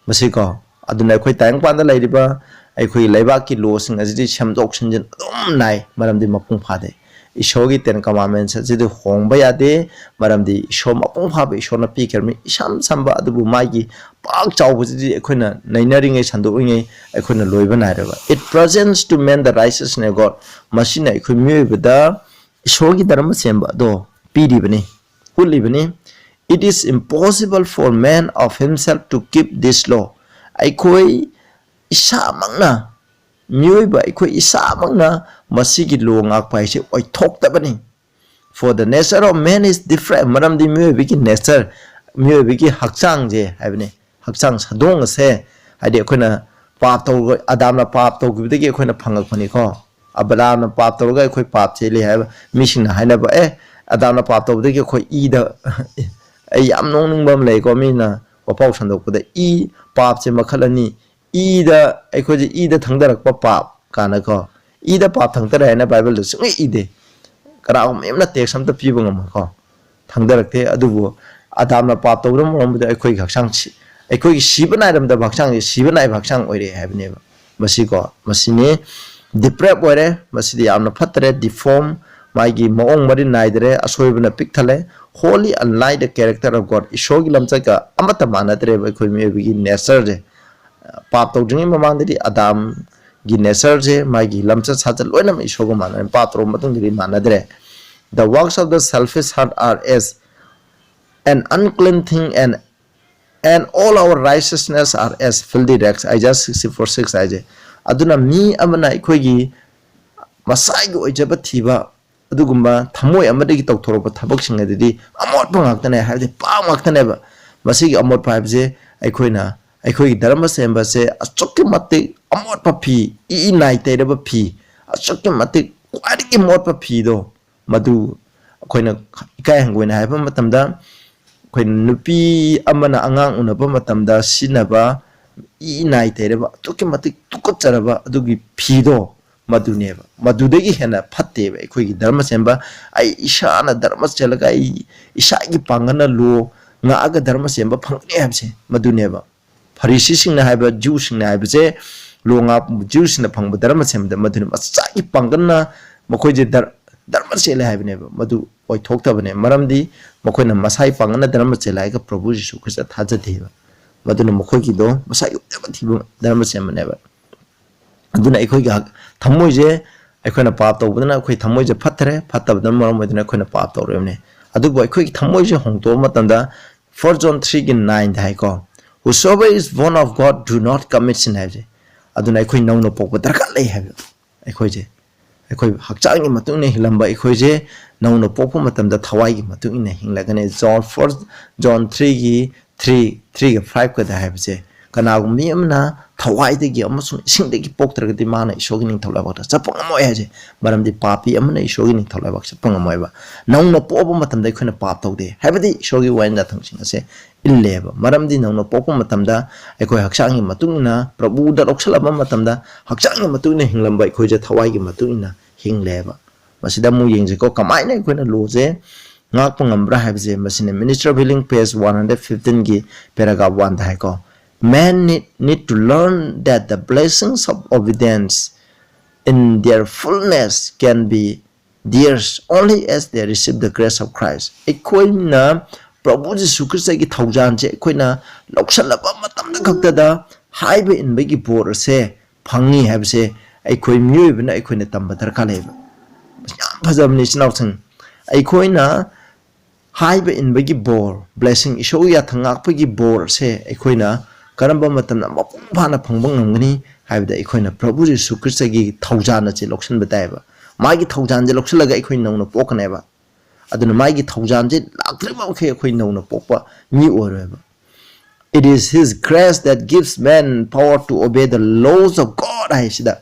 ꯃꯁꯤꯀꯣ, ꯑꯗꯨꯅ ꯑꯩꯈꯣꯏ ꯇꯥꯏꯕꯪꯄꯥꯟꯗ ꯂꯩꯔꯤꯕ ꯑꯩꯈꯣꯏꯒꯤ ꯂꯩꯕꯥꯛꯀꯤ lawꯁꯤꯡ ꯑꯁꯤꯗꯤ ꯁꯦꯝꯗꯣꯛ ꯁꯦꯝꯖꯤꯟ ꯑꯗꯨꯝ ꯅꯥꯏ, ꯃꯔꯝꯗꯤ ꯃꯄꯨꯡ ꯐꯥꯗꯦ꯫ ꯏꯁꯣꯔꯒꯤ Ten Commandments ꯑꯁꯤꯗꯤ ꯍꯣꯡꯕ ꯌꯥꯗꯦ, ꯃꯔꯝꯗꯤ ꯏꯁꯣꯔ ꯃꯄꯨꯡ ꯐꯥꯕ ꯏꯁꯣꯔꯅ ꯄꯤꯈ꯭ꯔꯕꯅꯤ꯫ ꯏꯁꯝ ꯁꯝꯕ ꯑꯗꯨꯕꯨ ꯃꯥꯒꯤ ꯄꯥꯛ ꯆꯥꯎꯕꯁꯤꯗꯤ ꯑꯩꯈꯣꯏꯅ ꯅꯩꯅꯔꯤꯉꯩ, ꯁꯟꯗꯣꯛꯂꯤꯉꯩ ꯑꯩꯈꯣꯏꯅ ꯂꯣꯏꯕ ꯅꯥꯏꯔꯣꯏꯕ꯫ "It presents to man the righteousness of God." ꯃꯁꯤꯅ ꯑꯩꯈꯣꯏ ꯃꯤꯑꯣꯏꯕꯗ ꯏꯁꯣꯔꯒꯤ ꯙꯔꯃ ꯁꯦꯝꯕ ꯑꯗꯣ ꯄꯤꯔꯤꯕꯅꯤ, ꯎꯠꯂꯤꯕꯅꯤ꯫ "It is impossible for man of himself to keep this law." ꯑꯩꯈꯣꯏ ꯏꯁꯥꯃꯛꯅ, ꯃꯤꯑꯣꯏꯕ ꯑꯩꯈꯣꯏ ꯏꯁꯥꯃꯛꯅ ꯃꯁꯤꯒꯤ law ꯉꯥꯛꯄ ꯍꯥꯏꯁꯦ ꯑꯣꯏꯊꯣꯛꯇꯕꯅꯤ꯫ "For the nature of man is different." ꯃꯔꯝꯗꯤ ꯃꯤꯑꯣꯏꯕꯒꯤ nature, ꯃꯤꯑꯣꯏꯕꯒꯤ ꯍꯛꯆꯥꯡꯁꯦ ꯍꯥꯏꯕꯅꯤ, ꯍꯛꯆꯥꯡ ꯁꯥꯗꯣꯡ ꯑꯁꯦ, ꯍꯥꯏꯗꯤ ꯑꯩꯈꯣꯏꯅ ꯄꯥꯞ ꯇꯧꯔꯨꯕ, ꯑꯗꯥꯝꯅ ꯄꯥꯞ ꯇꯧꯈꯤꯕꯗꯒꯤ ꯑꯩꯈꯣꯏꯅ ꯐꯪꯉꯛꯄꯅꯤꯀꯣ꯫ ꯑꯕꯔꯥꯝꯅ ꯄꯥꯞ ꯇꯧꯔꯒ ꯑꯩꯈꯣꯏ ꯄꯥꯞ ꯆꯦꯜꯂꯤ ꯍꯥꯏꯕ ꯃꯤꯁꯤꯡꯅ ꯍꯥꯏꯅꯕ, "ꯑꯦ, ꯑꯗꯥꯝꯅ ꯄꯥꯞ ꯇꯧꯕꯗꯒꯤ ꯑꯩꯈꯣꯏ ꯏꯗ," ꯑꯩ ꯌꯥꯝ ꯅꯣꯛꯅꯤꯡꯕ ꯑꯃ ꯂꯩꯀꯣ, ꯃꯤꯅ ꯋꯥꯐꯥꯎ ꯁꯟꯗꯣꯛꯄꯗ, "ꯏ, ꯄꯥꯞꯁꯦ ꯃꯈꯜ ꯑꯅꯤ, ꯏꯗ, ꯑꯩꯈꯣꯏꯁꯦ ꯏꯗ ꯊꯪꯗꯔꯛꯄ ꯄꯥꯞ" ꯀꯥꯏꯅꯀꯣ, ꯏꯗ ꯄꯥꯞ ꯊꯪꯗꯔꯦ ꯍꯥꯏꯅ ꯕꯥꯏꯕꯜꯗ ꯁꯨꯡꯏ ꯏꯗꯦ꯫ ꯀꯅꯥꯒꯨꯝꯕ ꯑꯃꯅ text ꯑꯝꯇ ꯄꯤꯕ ꯉꯝꯃꯣꯏꯀꯣ꯫ ꯊꯪꯗꯔꯛꯇꯦ꯫ ꯑꯗꯨꯕꯨ ꯑꯗꯥꯝꯅ ꯄꯥꯞ ꯇꯧꯕꯅ ꯃꯔꯝ ꯑꯣꯏꯔꯒ ꯑꯩꯈꯣꯏꯒꯤ ꯍꯛꯆꯥꯡ ꯁꯤ-, ꯑꯩꯈꯣꯏꯒꯤ ꯁꯤꯕ ꯅꯥꯏꯔꯝꯗꯕ ꯍꯛꯆꯥꯡꯁꯦ ꯁꯤꯕ ꯅꯥꯏꯕ ꯍꯛꯆꯥꯡ ꯑꯣꯏꯔꯛꯑꯦ ꯍꯥꯏꯕꯅꯦꯕ꯫ ꯃꯁꯤꯀꯣ, ꯃꯁꯤꯅꯤ depraved ꯑꯣꯏꯔꯦ, ꯃꯁꯤꯗꯤ ꯌꯥꯝꯅ ꯐꯠꯇꯔꯦ, deform, ꯃꯥꯒꯤ ꯃꯑꯣꯡ ꯃꯔꯤꯟ ꯅꯥꯏꯗꯔꯦ, ꯑꯁꯣꯏꯕꯅ ꯄꯤꯛ ꯊꯜꯂꯦ꯫ Wholly unlike the character of God, ꯏꯁꯣꯔꯒꯤ ꯂꯝꯆꯠꯀ ꯑꯃꯠꯇ ꯃꯥꯟꯅꯗ꯭ꯔꯦꯕ ꯑꯩꯈꯣꯏ ꯃꯤꯑꯣꯏꯕꯒꯤ natureꯁꯦ꯫ ꯄꯥꯞ ꯇꯧꯗ꯭ꯔꯤꯉꯩ ꯃꯃꯥꯡꯗꯗꯤ ꯑꯗꯥꯝꯒꯤ natureꯁꯦ, ꯃꯥꯒꯤ ꯂꯝꯆꯠ ꯁꯥꯖꯠ ꯂꯣꯏꯅꯃꯛ ꯏꯁꯣꯔꯒ ꯃꯥꯟꯅꯔꯦ꯫ ꯄꯥꯞ ꯇꯧꯔꯕ ꯃꯇꯨꯡꯗꯗꯤ ꯃꯥꯟꯅꯗ꯭ꯔꯦ꯫ "The works of the selfish heart are as an unclean thing and "And all our righteousness are as filthy rags," Isaiah sixty-four six ꯍꯥꯏꯁꯦ꯫ ꯑꯗꯨꯅ ꯃꯤ ꯑꯃꯅ ꯑꯩꯈꯣꯏꯒꯤ ꯃꯁꯥꯒꯤ ꯑꯣꯏꯖꯕ ꯊꯤꯕ, ꯑꯗꯨꯒꯨꯝꯕ ꯊꯃꯣꯏ ꯑꯃꯗꯒꯤ ꯇꯧꯊꯣꯔꯛꯄ ꯊꯕꯛꯁꯤꯡ ꯑꯗꯨꯗꯤ ꯑꯃꯣꯠꯄ ꯉꯥꯛꯇꯅꯦ, ꯍꯥꯏꯕꯗꯤ ꯄꯥꯞ ꯉꯥꯛꯇꯅꯦꯕ꯫ ꯃꯁꯤꯒꯤ ꯑꯃꯣꯠꯄ ꯍꯥꯏꯕꯁꯦ ꯑꯩꯈꯣꯏꯅ, ꯑꯩꯈꯣꯏꯒꯤ ꯙꯔꯃ ꯆꯦꯟꯕꯁꯦ ꯑꯁꯨꯛꯀꯤ ꯃꯇꯤꯛ ꯑꯃꯣꯠꯄ ꯐꯤ, ꯏ ꯅꯥꯏ ꯇꯩꯔꯕ ꯐꯤ, ꯑꯁꯨꯛꯀꯤ ꯃꯇꯤꯛ ꯈ꯭ꯋꯥꯏꯗꯒꯤ ꯃꯣꯠꯄ ꯐꯤꯗꯣ, ꯃꯗꯨ ꯑꯩꯈꯣꯏꯅ ꯏꯀꯥꯏ ꯍꯪꯒꯣꯏꯅ ꯍꯥꯏꯕ ꯃꯇꯝꯗ, ꯑꯩꯈꯣꯏ ꯅꯨꯄꯤ ꯑꯃꯅ ꯑꯉꯥꯡ ꯎꯅꯕ ꯃꯇꯝꯗ ꯁꯤꯖꯤꯟꯅꯕ ꯏ ꯅꯥꯏ ꯇꯩꯔꯕ, ꯑꯗꯨꯛꯀꯤ ꯃꯇꯤꯛ ꯇꯨꯀꯠꯆꯔꯕ ꯑꯗꯨꯒꯤ ꯐꯤꯗꯣ, ꯃꯗꯨꯅꯦꯕ꯫ ꯃꯗꯨꯗꯒꯤ ꯍꯦꯟꯅ ꯐꯠꯇꯦꯕ ꯑꯩꯈꯣꯏꯒꯤ ꯙꯔꯃ ꯆꯦꯟꯕ꯫ ꯑꯩ ꯏꯁꯥꯅ ꯙꯔꯃ ꯆꯦꯜꯂꯒ ꯑꯩ ꯏꯁꯥꯒꯤ ꯄꯥꯡꯒꯜꯅ ꯂꯣ ꯉꯥꯛꯑꯒ ꯙꯔꯃ ꯆꯦꯟꯕ ꯐꯪꯒꯅꯤ ꯍꯥꯏꯕꯁꯦ ꯃꯗꯨꯅꯦꯕ꯫ ꯐꯔꯤꯁꯤꯁꯤꯡꯅ ꯍꯥꯏꯕ, ꯖ꯭ꯌꯨꯁꯤꯡꯅ ꯍꯥꯏꯕꯁꯦ, ꯂꯣ ꯉꯥꯛ-, ꯖ꯭ꯌꯨꯁꯤꯡꯅ ꯐꯪꯕ ꯙꯔꯃ ꯆꯦꯟꯕꯗ ꯃꯗꯨꯅ ꯃꯁꯥꯒꯤ ꯄꯥꯡꯒꯜꯅ ꯃꯈꯣꯏꯁꯦ ꯙꯔ-, ꯙꯔꯃ ꯆꯦꯜꯂꯦ ꯍꯥꯏꯕꯅꯦꯕ꯫ ꯃꯗꯨ ꯑꯣꯏꯊꯣꯛꯇꯕꯅꯦ, ꯃꯔꯝꯗꯤ ꯃꯈꯣꯏꯅ ꯃꯁꯥꯒꯤ ꯄꯥꯡꯒꯜꯅ ꯙꯔꯃ ꯆꯦꯜꯂꯦ ꯍꯥꯏꯔꯒ ꯄ꯭ꯔꯚꯨ ꯖꯤꯁꯨ ꯈ꯭ꯔꯤꯁꯇ ꯊꯥꯖꯗꯦꯕ꯫ ꯃꯗꯨꯅ ꯃꯈꯣꯏꯒꯤꯗꯣ ꯃꯁꯥꯒꯤ ꯑꯣꯏꯖꯕ ꯊꯤꯕ ꯙꯔꯃ ꯆꯦꯟꯕꯅꯦꯕ꯫ ꯑꯗꯨꯅ ꯑꯩꯈꯣꯏꯒꯤ ꯍꯛ-, ꯊꯃꯣꯏꯁꯦ, ꯑꯩꯈꯣꯏꯅ ꯄꯥꯞ ꯇꯧꯕꯗꯨꯅ ꯑꯩꯈꯣꯏ ꯊꯃꯣꯏꯁꯦ ꯐꯠꯇ꯭ꯔꯦ, ꯐꯠꯇꯕꯗꯨꯅ ꯃꯔꯝ ꯑꯣꯏꯗꯨꯅ ꯑꯩꯈꯣꯏꯅ ꯄꯥꯞ ꯇꯧꯔꯤꯕꯅꯦ꯫ ꯑꯗꯨꯕꯨ ꯑꯩꯈꯣꯏꯒꯤ ꯊꯃꯣꯏꯁꯦ ꯍꯣꯡꯗꯣꯛꯑ ꯃꯇꯝꯗ, First John three ꯒꯤ nine ꯗ ꯍꯥꯏꯀꯣ, "Whosoever is born of God do not commit sin" ꯍꯥꯏꯕꯁꯦ꯫ ꯑꯗꯨꯅ ꯑꯩꯈꯣꯏ ꯅꯧꯅ ꯄꯣꯛꯄ ꯗꯔꯀꯥꯔ ꯂꯩ ꯍꯥꯏꯕ꯫ ꯑꯩꯈꯣꯏꯁꯦ, ꯑꯩꯈꯣꯏ ꯍꯛꯆꯥꯡꯒꯤ ꯃꯇꯨꯡ ꯏꯟꯅ ꯍꯤꯡꯂꯝꯕ ꯑꯩꯈꯣꯏꯁꯦ ꯅꯧꯅ ꯄꯣꯛꯄ ꯃꯇꯝꯗ ꯊꯋꯥꯏꯒꯤ ꯃꯇꯨꯡ ꯏꯟꯅ ꯍꯤꯡꯂꯒꯅꯤ꯫ John, First John three ꯒꯤ three, three ꯒ five ꯀꯗ ꯍꯥꯏꯕꯁꯦ, ꯀꯅꯥꯒꯨꯝꯕ ꯃꯤ ꯑꯃꯅ ꯊꯋꯥꯏꯗꯒꯤ ꯑꯃꯁꯨꯡ ꯏꯁꯤꯡꯗꯒꯤ ꯄꯣꯛꯇ꯭ꯔꯒꯗꯤ ꯃꯥꯅ ꯏꯁꯣꯔꯒꯤ ꯅꯤꯡꯊꯧ ꯂꯩꯕꯥꯛꯇ ꯆꯠꯄ ꯉꯝꯃꯣꯏ ꯍꯥꯏꯁꯦ꯫ ꯃꯔꯝꯗꯤ ꯄꯥꯄꯤ ꯑꯃꯅ ꯏꯁꯣꯔꯒꯤ ꯅꯤꯡꯊꯧ ꯂꯩꯕꯥꯛ ꯆꯠꯄ ꯉꯝꯃꯣꯏꯕ꯫ ꯅꯧꯅ ꯄꯣꯛꯑꯕ ꯃꯇꯝꯗ ꯑꯩꯈꯣꯏꯅ ꯄꯥꯞ ꯇꯧꯗꯦ, ꯍꯥꯏꯕꯗꯤ ꯏꯁꯣꯔꯒꯤ ꯋꯥꯌꯦꯜ ꯌꯥꯊꯪꯁꯤꯡ ꯑꯁꯦ ꯏꯜꯂꯦꯕ꯫ ꯃꯔꯝꯗꯤ ꯅꯧꯅ ꯄꯣꯛꯄ ꯃꯇꯝꯗ ꯑꯩꯈꯣꯏ ꯍꯛꯆꯥꯡꯒꯤ ꯃꯇꯨꯡ ꯏꯟꯅ, ꯄ꯭ꯔꯚꯨꯗ ꯂꯧꯁꯜꯂꯕ ꯃꯇꯝꯗ ꯍꯛꯆꯥꯡꯒꯤ ꯃꯇꯨꯡ ꯏꯟꯅ ꯍꯤꯡꯂꯝꯕ ꯑꯩꯈꯣꯏꯁꯦ ꯊꯋꯥꯏꯒꯤ ꯃꯇꯨꯡ ꯏꯟꯅ ꯍꯤꯡꯂꯦꯕ꯫ ꯃꯁꯤꯗ ꯑꯃꯨꯛ ꯌꯦꯡꯁꯤꯀꯣ, ꯀꯃꯥꯏꯅ ꯑꯩꯈꯣꯏꯅ ꯂꯣꯁꯦ ꯉꯥꯛꯄ ꯉꯝꯕ꯭ꯔꯥ ꯍꯥꯏꯕꯁꯦ꯫ ꯃꯁꯤꯅ Ministry of Healing, page one hundred fifteen ꯒꯤ paragraph one ꯗ ꯍꯥꯏꯀꯣ, "Men need, need to learn that the blessings of obedience in their fullness can be theirs only as they receive the grace of Christ." ꯑꯩꯈꯣꯏꯅ ꯄ꯭ꯔꯚꯨ ꯖꯤꯁꯨ ꯈ꯭ꯔꯤꯁꯇꯒꯤ ꯊꯧꯖꯥꯜꯁꯦ ꯑꯩꯈꯣꯏꯅ ꯂꯧꯁꯜꯂꯕ ꯃꯇꯝꯗ ꯈꯛꯇꯗ ꯍꯥꯏꯕ ꯏꯟꯕꯒꯤ ꯕꯣꯔ ꯑꯁꯦ ꯐꯪꯉꯤ ꯍꯥꯏꯕꯁꯦ ꯑꯩꯈꯣꯏ ꯃꯤꯑꯣꯏꯕꯅ ꯑꯩꯈꯣꯏꯅ ꯇꯝꯕ ꯗꯔꯀꯥꯔ ꯂꯩꯌꯦꯕ꯫ ꯌꯥꯝ ꯐꯖꯕꯅꯤ, ꯏꯆꯤꯟ ꯏꯅꯥꯎꯁꯤꯡ꯫ ꯑꯩꯈꯣꯏꯅ ꯍꯥꯏꯕ ꯏꯟꯕꯒꯤ ꯕꯣꯔ, blessing, ꯏꯁꯣꯔꯒꯤ ꯌꯥꯊꯪ ꯉꯥꯛꯄꯒꯤ ꯕꯣꯔꯁꯦ ꯑꯩꯈꯣꯏꯅ ꯀꯔꯝꯕ ꯃꯇꯝꯗ ꯃꯄꯨꯡ ꯐꯥꯅ ꯐꯪꯕ ꯉꯝꯒꯅꯤ ꯍꯥꯏꯕꯗ, ꯑꯩꯈꯣꯏꯅ ꯄ꯭ꯔꯚꯨ ꯖꯤꯁꯨ ꯈ꯭ꯔꯤꯁꯇꯒꯤ ꯊꯧꯖꯥꯟ ꯑꯁꯤ ꯂꯧꯁꯤꯟꯕ ꯇꯥꯏꯕ꯫ ꯃꯥꯒꯤ ꯊꯧꯖꯥꯟꯁꯦ ꯂꯧꯁꯤꯜꯂꯒ ꯑꯩꯈꯣꯏ ꯅꯧꯅ ꯄꯣꯛꯀꯅꯦꯕ꯫ ꯑꯗꯨꯅ ꯃꯥꯒꯤ ꯊꯧꯖꯥꯟꯁꯦ ꯂꯥꯛꯇ꯭ꯔꯤꯕ ꯃꯈꯩ ꯑꯩꯈꯣꯏ ꯅꯧꯅ ꯄꯣꯛꯄ ꯃꯤ ꯑꯣꯏꯔꯣꯏꯕ꯫ It is His grace that gives man power to obey the laws of God ꯍꯥꯏꯁꯤꯗ,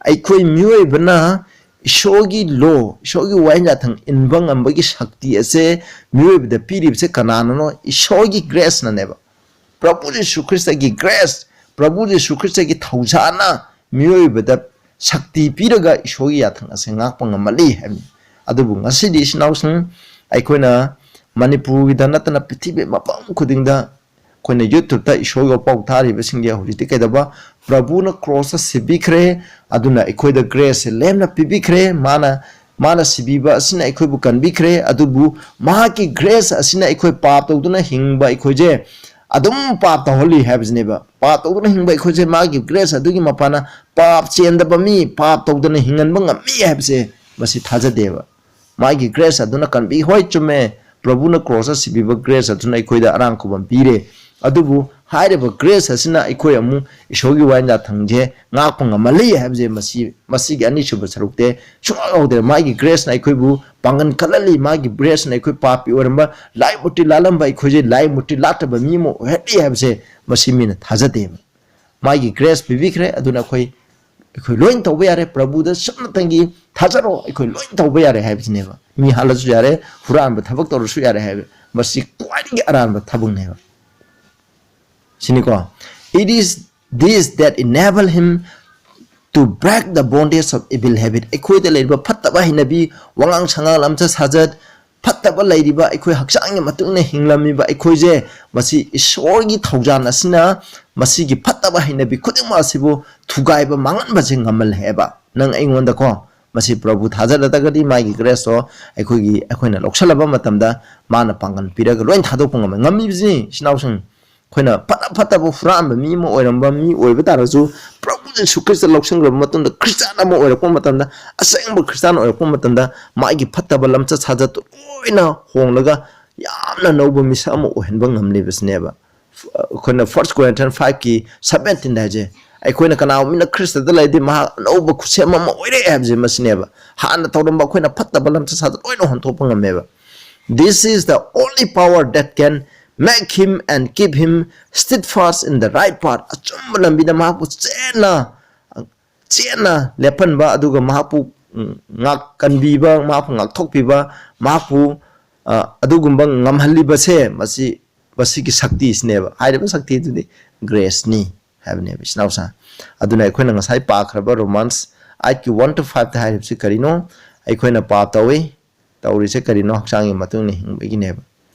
ꯑꯩꯈꯣꯏ ꯃꯤꯑꯣꯏꯕꯅ ꯏꯁꯣꯔꯒꯤ ꯂꯣ, ꯏꯁꯣꯔꯒꯤ ꯋꯥꯍꯩ ꯌꯥꯊꯪ ꯏꯟꯕ ꯉꯝꯕꯒꯤ ꯁꯛꯇꯤ ꯑꯁꯦ ꯃꯤꯑꯣꯏꯕꯗ ꯄꯤꯔꯤꯕꯁꯦ ꯀꯅꯥꯅꯅꯣ? ꯏꯁꯣꯔꯒꯤ graceꯅꯅꯦꯕ꯫ ꯄ꯭ꯔꯚꯨ ꯖꯤꯁꯨ ꯈ꯭ꯔꯤꯁꯇꯒꯤ grace, ꯄ꯭ꯔꯚꯨ ꯖꯤꯁꯨ ꯈ꯭ꯔꯤꯁꯇꯒꯤ ꯊꯧꯖꯥꯅ ꯃꯤꯑꯣꯏꯕꯗ ꯁꯛꯇꯤ ꯄꯤꯔꯒ ꯏꯁꯣꯔꯒꯤ ꯌꯥꯊꯪ ꯑꯁꯦ ꯉꯥꯛꯄ ꯉꯝꯍꯜꯂꯤ ꯍꯥꯏꯕꯅꯤ꯫ ꯑꯗꯨꯕꯨ ꯉꯁꯤꯗꯤ, ꯏꯆꯤꯟ ꯏꯅꯥꯎꯁꯤꯡ, ꯑꯩꯈꯣꯏꯅ ꯃꯅꯤꯄꯨꯔꯒꯤꯗ ꯅꯠꯇꯅ ꯄ꯭ꯔꯤꯊꯤꯕꯤ ꯃꯐꯝ ꯈꯨꯗꯤꯡꯗ ꯑꯩꯈꯣꯏꯅ YouTubeꯇ ꯏꯁꯣꯔꯒꯤ ꯄꯥꯎ ꯊꯥꯔꯤꯕꯁꯤꯡꯗꯤ ꯍꯧꯖꯤꯛꯇꯤ ꯀꯩꯗꯧꯕ? ꯄ꯭ꯔꯚꯨꯅ crossꯇ ꯁꯤꯕꯤꯈ꯭ꯔꯦ, ꯑꯗꯨꯅ ꯑꯩꯈꯣꯏꯗ graceꯁꯦ ꯂꯦꯝꯅ ꯄꯤꯕꯤꯈ꯭ꯔꯦ, ꯃꯥꯅ, ꯃꯥꯅ ꯁꯤꯕꯤꯕ ꯑꯁꯤꯅ ꯑꯩꯈꯣꯏꯕꯨ ꯀꯟꯕꯤꯈ꯭ꯔꯦ, ꯑꯗꯨꯕꯨ ꯃꯍꯥꯛꯀꯤ grace ꯑꯁꯤꯅ ꯑꯩꯈꯣꯏ ꯄꯥꯞ ꯇꯧꯗꯨꯅ ꯍꯤꯡꯕ ꯑꯩꯈꯣꯏꯁꯦ ꯑꯗꯨꯝ ꯄꯥꯞ ꯇꯧꯍꯜꯂꯤ ꯍꯥꯏꯕꯁꯤꯅꯦꯕ꯫ ꯄꯥꯞ ꯇꯧꯗꯨꯅ ꯍꯤꯡꯕ ꯑꯩꯈꯣꯏꯁꯦ ꯃꯥꯒꯤ grace ꯑꯗꯨꯒꯤ ꯃꯄꯥꯟꯅ ꯄꯥꯞ ꯆꯦꯟꯗꯕ ꯃꯤ, ꯄꯥꯞ ꯇꯧꯗꯅ ꯍꯤꯡꯍꯟꯕ ꯉꯝꯃꯤ ꯍꯥꯏꯕꯁꯦ ꯃꯁꯤ ꯊꯥꯖꯗꯦꯕ꯫ ꯃꯥꯒꯤ grace ꯑꯗꯨꯅ ꯀꯟꯕꯤ꯫ ꯍꯣꯏ, ꯆꯨꯝꯃꯦ, ꯄ꯭ꯔꯚꯨꯅ crossꯇ ꯁꯤꯕꯤꯕ grace ꯑꯗꯨꯅ ꯑꯩꯈꯣꯏꯗ ꯑꯔꯥꯡ ꯈꯨꯕꯝ ꯄꯤꯔꯦ꯫ ꯑꯗꯨꯕꯨ ꯍꯥꯏꯔꯤꯕ grace ꯑꯁꯤꯅ ꯑꯩꯈꯣꯏ ꯑꯃꯨꯛ ꯏꯁꯣꯔꯒꯤ ꯋꯥꯍꯩ ꯌꯥꯊꯪꯁꯦ ꯉꯥꯛꯄ ꯉꯝꯍꯜꯂꯤ ꯍꯥꯏꯕꯁꯦ ꯃꯁꯤ, ꯃꯁꯤꯒꯤ ꯑꯅꯤꯁꯨꯕ ꯁꯔꯨꯛꯇꯦ ꯁꯨꯡꯌꯥꯎ ꯌꯥꯎꯗ꯭ꯔꯦ꯫ ꯃꯥꯒꯤ graceꯅ ꯑꯩꯈꯣꯏꯕꯨ ꯄꯥꯡꯒꯜ ꯀꯜꯍꯜꯂꯤ, ꯃꯥꯒꯤ graceꯅ ꯑꯩꯈꯣꯏ ꯄꯥꯄꯤ ꯑꯣꯏꯔꯝꯕ, ꯂꯥꯏ ꯃꯨꯔꯇꯤ ꯂꯥꯠꯂꯝꯕ ꯑꯩꯈꯣꯏꯁꯦ ꯂꯥꯏ ꯃꯨꯔꯇꯤ ꯂꯥꯠꯇꯕ ꯃꯤ ꯑꯃ ꯑꯣꯏꯍꯜꯂꯤ ꯍꯥꯏꯕꯁꯦ ꯃꯁꯤ ꯃꯤꯅ ꯊꯥꯖꯗꯦꯕ꯫ ꯃꯥꯒꯤ grace ꯄꯤꯕꯤꯈ꯭ꯔꯦ, ꯑꯗꯨꯅ ꯑꯩꯈꯣꯏ, ꯑꯩꯈꯣꯏ ꯂꯣꯏꯅ ꯇꯧꯕ ꯌꯥꯔꯦ꯫ ꯄ꯭ꯔꯚꯨꯗ ꯁꯨꯞꯅꯇꯪꯒꯤ ꯊꯥꯖꯔꯣ, ꯑꯩꯈꯣꯏ ꯂꯣꯏꯅ ꯇꯧꯕ ꯌꯥꯔꯦ ꯍꯥꯏꯕꯁꯤꯅꯦꯕ꯫ ꯃꯤ ꯍꯥꯠꯂꯁꯨ ꯌꯥꯔꯦ, ꯍꯨꯔꯥꯟꯕ ꯊꯕꯛ ꯇꯧꯔꯁꯨ ꯌꯥꯔꯦ ꯍꯥꯏꯕ, ꯃꯁꯤ ꯈ꯭ꯋꯥꯏꯗꯒꯤ ꯑꯔꯥꯟꯕ ꯊꯕꯛꯅꯦꯕ꯫ ꯁꯤꯅꯤꯀꯣ, "It is this that enable him to break the bondage of evil habit." ꯑꯩꯈꯣꯏꯗ ꯂꯩꯔꯤꯕ ꯐꯠꯇꯕ ꯍꯩꯅꯕꯤ, ꯋꯥꯉꯥꯡ ꯁꯉꯥꯡ, ꯂꯝꯆꯠ ꯁꯥꯖꯠ, ꯐꯠꯇꯕ ꯂꯩꯔꯤꯕ ꯑꯩꯈꯣꯏ ꯍꯛꯆꯥꯡꯒꯤ ꯃꯇꯨꯡ ꯏꯟꯅ ꯍꯤꯡꯂꯝꯃꯤꯕ ꯑꯩꯈꯣꯏꯁꯦ, ꯃꯁꯤ ꯏꯁꯣꯔꯒꯤ ꯊꯧꯖꯥꯜ ꯑꯁꯤꯅ ꯃꯁꯤꯒꯤ ꯐꯠꯇꯕ ꯍꯩꯅꯕꯤ ꯈꯨꯗꯤꯡꯃꯛ ꯑꯁꯤꯕꯨ ꯊꯨꯒꯥꯏꯕ ꯃꯥꯡꯍꯟꯕꯁꯦ ꯉꯝꯍꯜꯂꯦ ꯍꯥꯏꯕ꯫ ꯅꯪ ꯑꯩꯉꯣꯟꯗꯀꯣ, ꯃꯁꯤ ꯄ꯭ꯔꯚꯨ ꯊꯥꯖꯔꯒꯗꯤ ꯃꯥꯒꯤ graceꯇꯣ ꯑꯩꯈꯣꯏꯒꯤ, ꯑꯩꯈꯣꯏꯅ ꯂꯧꯁꯜꯂꯕ ꯃꯇꯝꯗ ꯃꯥꯅ ꯄꯥꯡꯒꯜ ꯄꯤꯔꯒ ꯂꯣꯏ ꯊꯥꯗꯣꯛꯄ ꯉꯝꯃꯦ꯫ ꯉꯝꯃꯤꯕꯁꯤꯅꯤ, ꯏꯆꯤꯟ ꯏꯅꯥꯎꯁꯤꯡ꯫ ꯑꯩꯈꯣꯏꯅ ꯐꯠꯇ ꯐꯠꯇꯕ ꯍꯨꯔꯥꯟꯕ ꯃꯤ ꯑꯃ ꯑꯣꯏꯔꯝꯕ ꯃꯤ ꯑꯣꯏꯕ ꯇꯥꯔꯁꯨ, ꯄ꯭ꯔꯚꯨ ꯖꯤꯁꯨ ꯈ꯭ꯔꯤꯁꯇ ꯂꯧꯁꯤꯟꯈ꯭ꯔꯕ ꯃꯇꯨꯡꯗ, ꯈ꯭ꯔꯤꯁꯇꯥꯟ ꯑꯃ ꯑꯣꯏꯔꯛꯄ ꯃꯇꯝꯗ, ꯑꯁꯦꯡꯕ ꯈ꯭ꯔꯤꯁꯇꯥꯟ ꯑꯣꯏꯔꯛꯄ ꯃꯇꯝꯗ, ꯃꯥꯒꯤ ꯐꯠꯇꯕ ꯂꯝꯆꯠ ꯁꯥꯖꯠꯇꯨ ꯂꯣꯏꯅ ꯍꯣꯡꯂꯒ ꯌꯥꯝꯅ ꯅꯧꯕ ꯃꯤꯁꯛ ꯑꯃ ꯑꯣꯏꯍꯟꯕ ꯉꯝꯂꯤꯕꯁꯤꯅꯦꯕ꯫ ꯑꯩꯈꯣꯏꯅ First Corinthians five ꯀꯤ seventeen ꯗ ꯍꯥꯏꯁꯦ, ꯑꯩꯈꯣꯏꯅ ꯀꯅꯥꯒꯨꯝꯕ ꯃꯤꯅ ꯈ꯭ꯔꯤꯁꯇꯗ ꯂꯩꯔꯗꯤ ꯃꯍꯥꯛ ꯑꯅꯧꯕ ꯈꯨꯠꯁꯦꯝ ꯑꯃ ꯑꯣꯏꯔꯦ ꯍꯥꯏꯕꯁꯦ ꯃꯁꯤꯅꯦꯕ꯫ ꯍꯥꯟꯅ ꯇꯧꯔꯝꯕ ꯑꯩꯈꯣꯏꯅ ꯐꯠꯇꯕ ꯂꯝꯆꯠ ꯁꯥꯖꯠ ꯂꯣꯏꯅ ꯍꯣꯟꯊꯣꯛꯄ ꯉꯝꯃꯦꯕ꯫ This is the only power that can make him and keep him steadfast in the right path. ꯑꯆꯨꯝꯕ ꯂꯝꯕꯤꯗ ꯃꯍꯥꯛꯄꯨ ꯆꯦꯟꯅ, ꯆꯦꯟꯅ ꯂꯦꯞꯍꯟꯕ, ꯑꯗꯨꯒ ꯃꯍꯥꯛꯄꯨ, ꯎꯝ, ꯉꯥꯛ-, ꯀꯟꯕꯤꯕ, ꯃꯍꯥꯛꯄꯨ ꯉꯥꯛꯊꯣꯛꯄꯤꯕ, ꯃꯍꯥꯛꯄꯨ, ꯑ, ꯑꯗꯨꯒꯨꯝꯕ ꯉꯝꯍꯜꯂꯤꯕꯁꯦ, ꯃꯁꯤ, ꯃꯁꯤꯒꯤ ꯁꯛꯇꯤꯁꯤꯅꯦꯕ꯫ ꯍꯥꯏꯔꯤꯕ ꯁꯛꯇꯤ ꯑꯗꯨꯗꯤ grace ꯅꯤ ꯍꯥꯏꯕꯅꯦꯕ, ꯏꯆꯤꯟ ꯏꯅꯥꯎꯁꯥ꯫ ꯑꯗꯨꯅ ꯑꯩꯈꯣꯏꯅ ꯉꯁꯥꯏ ꯄꯥꯈ꯭ꯔꯕ Romans eight ꯀꯤ one to five ꯇ ꯍꯥꯏꯔꯤꯕꯁꯤ ꯀꯔꯤꯅꯣ? ꯑꯩꯈꯣꯏꯅ ꯄꯥꯞ ꯇꯧꯏ, ꯇꯧꯔꯤꯁꯦ ꯀꯔꯤꯅꯣ? ꯍꯛꯆꯥꯡꯒꯤ ꯃꯇꯨꯡ ꯏꯟꯅ ꯍꯤꯡꯕꯒꯤꯅꯦꯕ꯫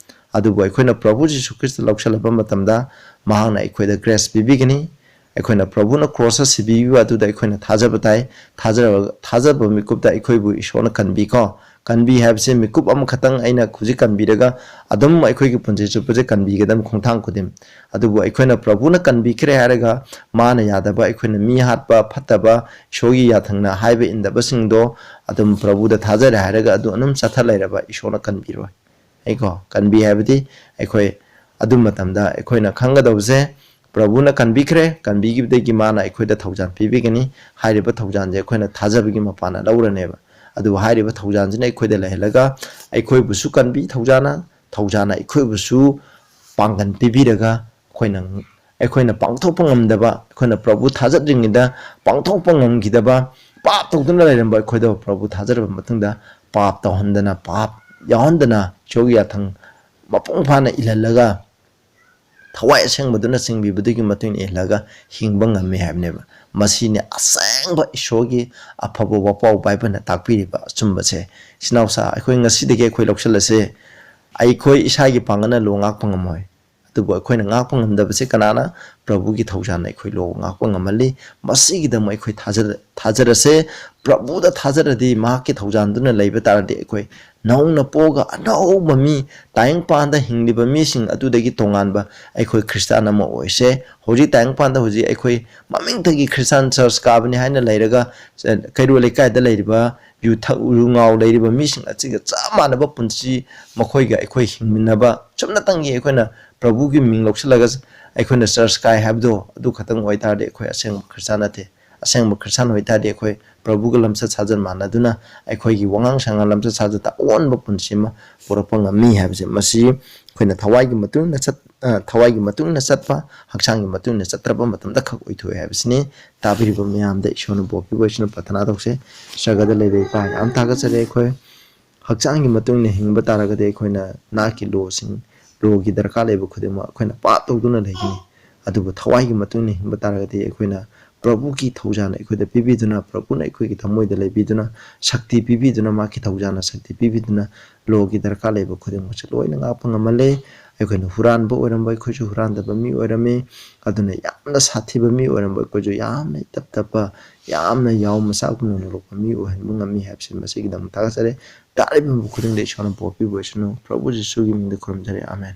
ꯑꯗꯨꯕꯨ ꯑꯩꯈꯣꯏꯅ ꯄ꯭ꯔꯚꯨ ꯖꯤꯁꯨ ꯈ꯭ꯔꯤꯁꯇ ꯂꯧꯁꯜꯂꯕ ꯃꯇꯝꯗ, ꯃꯍꯥꯛꯅ ꯑꯩꯈꯣꯏꯗ grace ꯄꯤꯕꯤꯒꯅꯤ꯫ ꯑꯩꯈꯣꯏꯅ ꯄ꯭ꯔꯚꯨꯅ cross ꯇ ꯁꯤꯕꯤꯕ ꯑꯗꯨꯗ ꯑꯩꯈꯣꯏꯅ ꯊꯥꯖꯕ ꯇꯥꯏ꯫ ꯊꯥꯖꯔꯕ, ꯊꯥꯖꯕ ꯃꯤꯀꯨꯞꯇ ꯑꯩꯈꯣꯏꯕꯨ ꯏꯁꯣꯔꯅ ꯀꯟꯕꯤꯀꯣ꯫ ꯀꯟꯕꯤ ꯍꯥꯏꯕꯁꯤ ꯃꯤꯀꯨꯞ ꯑꯃꯈꯛꯇꯪ ꯑꯩꯅ ꯍꯧꯖꯤꯛ ꯀꯟꯕꯤꯔꯒ ꯑꯗꯨꯝ ꯑꯩꯈꯣꯏꯒꯤ ꯄꯨꯟꯁꯤ ꯆꯨꯞꯄꯁꯦ ꯀꯟꯕꯤꯒꯗꯕ ꯈꯣꯡꯊꯥꯡ ꯈꯨꯗꯤꯡ꯫ ꯑꯗꯨꯕꯨ ꯑꯩꯈꯣꯏꯅ ꯄ꯭ꯔꯚꯨꯅ ꯀꯟꯕꯤꯈ꯭ꯔꯦ ꯍꯥꯏꯔꯒ ꯃꯥꯅ ꯌꯥꯗꯕ, ꯑꯩꯈꯣꯏꯅ ꯃꯤ ꯍꯥꯠꯄ, ꯐꯠꯇꯕ, ꯏꯁꯣꯔꯒꯤ ꯌꯥꯊꯪꯅ ꯍꯥꯏꯕ ꯏꯟꯗꯕꯁꯤꯡꯗꯣ ꯑꯗꯨꯝ ꯄ꯭ꯔꯚꯨꯗ ꯊꯥꯖꯔꯦ ꯍꯥꯏꯔꯒ ꯑꯗꯨ ꯑꯗꯨꯝ ꯆꯠꯊ ꯂꯩꯔꯕ ꯏꯁꯣꯔꯅ ꯀꯟꯕꯤꯔꯣꯏ꯫ ꯑꯩꯀꯣ, ꯀꯟꯕꯤ ꯍꯥꯏꯕꯗꯤ ꯑꯩꯈꯣꯏ ꯑꯗꯨ ꯃꯇꯝꯗ ꯑꯩꯈꯣꯏꯅ ꯈꯪꯒꯗꯕꯁꯦ, ꯄ꯭ꯔꯚꯨꯅ ꯀꯟꯕꯤꯈ꯭ꯔꯦ, ꯀꯟꯕꯤꯈꯤꯕꯗꯒꯤ ꯃꯥꯅ ꯑꯩꯈꯣꯏꯗ ꯊꯧꯖꯥꯜ ꯄꯤꯕꯤꯒꯅꯤ꯫ ꯍꯥꯏꯔꯤꯕ ꯊꯧꯖꯥꯜꯁꯦ ꯑꯩꯈꯣꯏꯅ ꯊꯥꯖꯕꯒꯤ ꯃꯄꯥꯟꯅ ꯂꯧꯔꯅꯦꯕ꯫ ꯑꯗꯨꯕꯨ ꯍꯥꯏꯔꯤꯕ ꯊꯧꯖꯥꯜꯁꯤꯅ ꯑꯩꯈꯣꯏꯗ ꯂꯩꯍꯜꯂꯒ ꯑꯩꯈꯣꯏꯕꯨꯁꯨ ꯀꯟꯕꯤ ꯊꯧꯖꯥꯜꯅ, ꯊꯧꯖꯥꯜꯅ ꯑꯩꯈꯣꯏꯕꯨꯁꯨ ꯄꯥꯡꯒꯜ ꯄꯤꯕꯤꯔꯒ ꯑꯩꯈꯣꯏꯅ, ꯑꯩꯈꯣꯏꯅ ꯄꯥꯡꯊꯣꯛꯄ ꯉꯝꯗꯕ, ꯑꯩꯈꯣꯏꯅ ꯄ꯭ꯔꯚꯨ ꯊꯥꯖꯗ꯭ꯔꯤꯉꯩꯗ ꯄꯥꯡꯊꯣꯛꯄ ꯉꯝꯈꯤꯗꯕ, ꯄꯥꯞ ꯇꯧꯗꯨꯅ ꯂꯩꯔꯝꯕ ꯑꯩꯈꯣꯏꯗ ꯄ꯭ꯔꯚꯨ ꯊꯥꯖꯔꯕ ꯃꯇꯨꯡꯗ ꯄꯥꯞ ꯇꯧꯍꯟꯗꯅ, ꯄꯥꯞ ꯌꯥꯎꯍꯟꯗꯅ, ꯏꯁꯣꯔꯒꯤ ꯌꯥꯊꯪ ꯃꯄꯨꯡ ꯐꯥꯅ ꯏꯜꯍꯜꯂꯒ, ꯊꯋꯥꯏ ꯑꯁꯦꯡꯕꯗꯨꯅ ꯆꯤꯡꯕꯤꯕꯗꯨꯒꯤ ꯃꯇꯨꯡ ꯏꯟꯅ ꯏꯜꯂꯒ ꯍꯤꯡꯕ ꯉꯝꯃꯤ ꯍꯥꯏꯕꯅꯦꯕ꯫ ꯃꯁꯤꯅꯤ ꯑꯁꯦꯡꯕ ꯏꯁꯣꯔꯒꯤ ꯑꯐꯕ ꯋꯥꯄꯥꯎ ꯕꯥꯏꯕꯜꯅ ꯇꯥꯛꯄꯤꯔꯤꯕ ꯑꯆꯨꯝꯕꯁꯦ꯫ ꯏꯆꯤꯟ ꯏꯅꯥꯎꯁꯥ, ꯑꯩꯈꯣꯏ ꯉꯁꯤꯗꯒꯤ ꯑꯩꯈꯣꯏ ꯂꯧꯁꯤꯜꯂꯁꯦ, ꯑꯩꯈꯣꯏ ꯏꯁꯥꯒꯤ ꯄꯥꯡꯒꯜꯅ ꯂꯣ ꯉꯥꯛꯄ ꯉꯝꯃꯣꯏ꯫ ꯑꯗꯨꯕꯨ ꯑꯩꯈꯣꯏꯅ ꯉꯥꯛꯄ ꯉꯝꯗꯕꯁꯦ ꯀꯅꯥꯅ? ꯄ꯭ꯔꯚꯨꯒꯤ ꯊꯧꯖꯥꯜꯅ ꯑꯩꯈꯣꯏ ꯂꯣ ꯉꯥꯛꯄ ꯉꯝꯍꯜꯂꯤ꯫ ꯃꯁꯤꯒꯤꯗꯃꯛ ꯑꯩꯈꯣꯏ ꯊꯥꯖ-, ꯊꯥꯖꯔꯁꯦ꯫ ꯄ꯭ꯔꯚꯨꯗ ꯊꯥꯖꯔꯗꯤ, ꯃꯍꯥꯛꯀꯤ ꯊꯧꯖꯥꯜꯗꯨꯅ ꯂꯩꯕ ꯇꯥꯔꯗꯤ ꯑꯩꯈꯣꯏ ꯅꯧꯅ ꯄꯣꯛꯑꯒ ꯑꯅꯧꯕ ꯃꯤ, ꯇꯥꯏꯕꯪꯄꯥꯟꯗ ꯍꯤꯡꯂꯤꯕ ꯃꯤꯁꯤꯡ ꯑꯗꯨꯗꯒꯤ ꯇꯣꯉꯥꯟꯕ ꯑꯩꯈꯣꯏ ꯈ꯭ꯔꯤꯁꯇꯥꯟ ꯑꯃ ꯑꯣꯏꯁꯦ꯫ ꯍꯧꯖꯤꯛ ꯇꯥꯏꯕꯪꯄꯥꯟꯗ ꯍꯧꯖꯤꯛ ꯑꯩꯈꯣꯏ ꯃꯃꯤꯡꯇꯒꯤ ꯈ꯭ꯔꯤꯁꯇꯥꯟ ꯆꯔꯆ ꯀꯥꯕꯅꯤ ꯍꯥꯏꯅ ꯂꯩꯔꯒ, ꯑ, ꯀꯩꯔꯣꯜ ꯂꯩꯀꯥꯏꯗ ꯂꯩꯔꯤꯕ ꯌꯨ ꯊꯛ-, ꯌꯨ ꯉꯥꯎ ꯂꯩꯔꯤꯕ ꯃꯤꯁꯤꯡ ꯑꯁꯤꯒ ꯆꯞ ꯃꯥꯟꯅꯕ ꯄꯨꯟꯁꯤ ꯃꯈꯣꯏꯒ ꯑꯩꯈꯣꯏ ꯍꯤꯡꯃꯤꯟꯅꯕ, ꯆꯨꯝꯅꯇꯪꯒꯤ ꯑꯩꯈꯣꯏꯅ ꯄ꯭ꯔꯚꯨꯒꯤ ꯃꯤꯡ ꯂꯧꯁꯤꯜꯂꯒ ꯑꯩꯈꯣꯏꯅ ꯆꯔꯆ ꯀꯥꯏ ꯍꯥꯏꯕꯗꯣ ꯑꯗꯨ ꯈꯛꯇꯪ ꯑꯣꯏꯇꯥꯔꯗꯤ ꯑꯩꯈꯣꯏ ꯑꯁꯦꯡꯕ ꯈ꯭ꯔꯤꯁꯇꯥꯟ ꯅꯠꯇꯦ꯫ ꯑꯁꯦꯡꯕ ꯈ꯭ꯔꯤꯁꯇꯥꯟ ꯑꯣꯏꯇꯥꯔꯗꯤ ꯑꯩꯈꯣꯏ ꯄ꯭ꯔꯚꯨꯒ ꯂꯝꯆꯠ ꯁꯥꯖꯠ ꯃꯥꯟꯅꯗꯨꯅ, ꯑꯩꯈꯣꯏꯒꯤ ꯋꯥꯉꯥꯡ ꯁꯉꯥꯡ ꯂꯝꯆꯠ ꯁꯥꯖꯠꯇ ꯑꯑꯣꯟꯕ ꯄꯨꯟꯁꯤ ꯑꯃ ꯄꯨꯔꯛꯄ ꯉꯝꯃꯤ ꯍꯥꯏꯕꯁꯦ, ꯃꯁꯤ ꯑꯩꯈꯣꯏꯅ ꯊꯋꯥꯏꯒꯤ ꯃꯇꯨꯡ ꯏꯟꯅ ꯆꯠ-, ꯑ, ꯊꯋꯥꯏꯒꯤ ꯃꯇꯨꯡ ꯏꯟꯅ ꯆꯠꯄ, ꯍꯛꯆꯥꯡꯒꯤ ꯃꯇꯨꯡ ꯏꯟꯅ ꯆꯠꯇ꯭ꯔꯕ ꯃꯇꯝꯗ ꯈꯛ ꯑꯣꯏꯊꯣꯛꯑꯦ ꯍꯥꯏꯕꯁꯤꯅꯤ꯫ ꯇꯥꯕꯤꯔꯤꯕ ꯃꯌꯥꯝꯗ ꯏꯁꯣꯔꯅ ꯕꯣꯔ ꯄꯤꯕ ꯑꯣꯏꯁꯅꯨ꯫ ꯄ꯭ꯔꯊꯅꯥ ꯇꯧꯁꯦ꯫ ꯁ꯭ꯋꯔꯒꯗ ꯂꯩꯕ ꯏꯄꯥ, ꯌꯥꯝ ꯊꯥꯒꯠꯆꯔꯤ꯫ ꯑꯩꯈꯣꯏ ꯍꯛꯆꯥꯡꯒꯤ ꯃꯇꯨꯡ ꯏꯟꯅ ꯍꯤꯡꯕ ꯇꯥꯔꯒꯗꯤ ꯑꯩꯈꯣꯏꯅ ꯅꯥꯠꯀꯤ ꯂꯣꯁꯤꯡ, ꯂꯣꯒꯤ ꯗꯔꯀꯥꯔ ꯂꯩꯕ ꯈꯨꯗꯤꯡꯃꯛ ꯑꯩꯈꯣꯏꯅ ꯄꯥꯞ ꯇꯧꯗꯨꯅ ꯂꯩꯒꯅꯤ꯫ ꯑꯗꯨꯕꯨ ꯊꯋꯥꯏꯒꯤ ꯃꯇꯨꯡ ꯏꯟꯅ ꯍꯤꯡꯕ ꯇꯥꯔꯒꯗꯤ ꯑꯩꯈꯣꯏꯅ ꯄ꯭ꯔꯚꯨꯒꯤ ꯊꯧꯖꯥꯜꯅ ꯑꯩꯈꯣꯏꯗ ꯄꯤꯕꯤꯗꯨꯅ, ꯄ꯭ꯔꯚꯨꯅ ꯑꯩꯈꯣꯏꯒꯤ ꯊꯃꯣꯏꯗ ꯂꯩꯕꯤꯗꯨꯅ, ꯁꯛꯇꯤ ꯄꯤꯕꯤꯗꯨꯅ, ꯃꯍꯥꯛꯀꯤ ꯊꯧꯖꯥꯜꯅ ꯁꯛꯇꯤ ꯄꯤꯕꯤꯗꯨꯅ ꯂꯣꯒꯤ ꯗꯔꯀꯥꯔ ꯂꯩꯕ ꯈꯨꯗꯤꯡꯃꯛꯁꯦ ꯂꯣꯏꯅ ꯉꯥꯛꯄ ꯉꯝꯍꯜꯂꯦ꯫ ꯑꯩꯈꯣꯏꯅ ꯍꯨꯔꯥꯟꯕ ꯑꯣꯏꯔꯝꯕ ꯑꯩꯈꯣꯏꯁꯨ ꯍꯨꯔꯥꯟꯗꯕ ꯃꯤ ꯑꯣꯏꯔꯝꯃꯤ꯫ ꯑꯗꯨꯅ ꯌꯥꯝꯅ ꯁꯥꯊꯤꯕ ꯃꯤ ꯑꯣꯏꯔꯝꯕ ꯑꯩꯈꯣꯏꯁꯨ ꯌꯥꯝꯅ ꯏꯇꯞ ꯇꯞꯄ, ꯌꯥꯝꯅ ꯌꯥꯎ ꯃꯆꯥꯒꯨꯝꯅ ꯅꯣꯂꯛꯄ ꯃꯤ ꯑꯣꯏꯍꯟꯕ ꯉꯝꯃꯤ ꯍꯥꯏꯕꯁꯤ ꯃꯁꯤꯒꯤꯗꯃꯛ ꯊꯥꯒꯠꯆꯔꯤ꯫ ꯇꯥꯔꯤꯕ ꯃꯤꯄꯨꯝ ꯈꯨꯗꯤꯡꯗ ꯏꯁꯣꯔꯅ ꯕꯣꯔ ꯄꯤꯕ ꯑꯣꯏꯁꯅꯨ꯫ ꯄ꯭ꯔꯚꯨ ꯖꯤꯁꯨꯒꯤ ꯃꯤꯡꯗ ꯈꯨꯔꯨꯝꯖꯔꯤ꯫ ꯑꯥꯃꯦꯟ꯫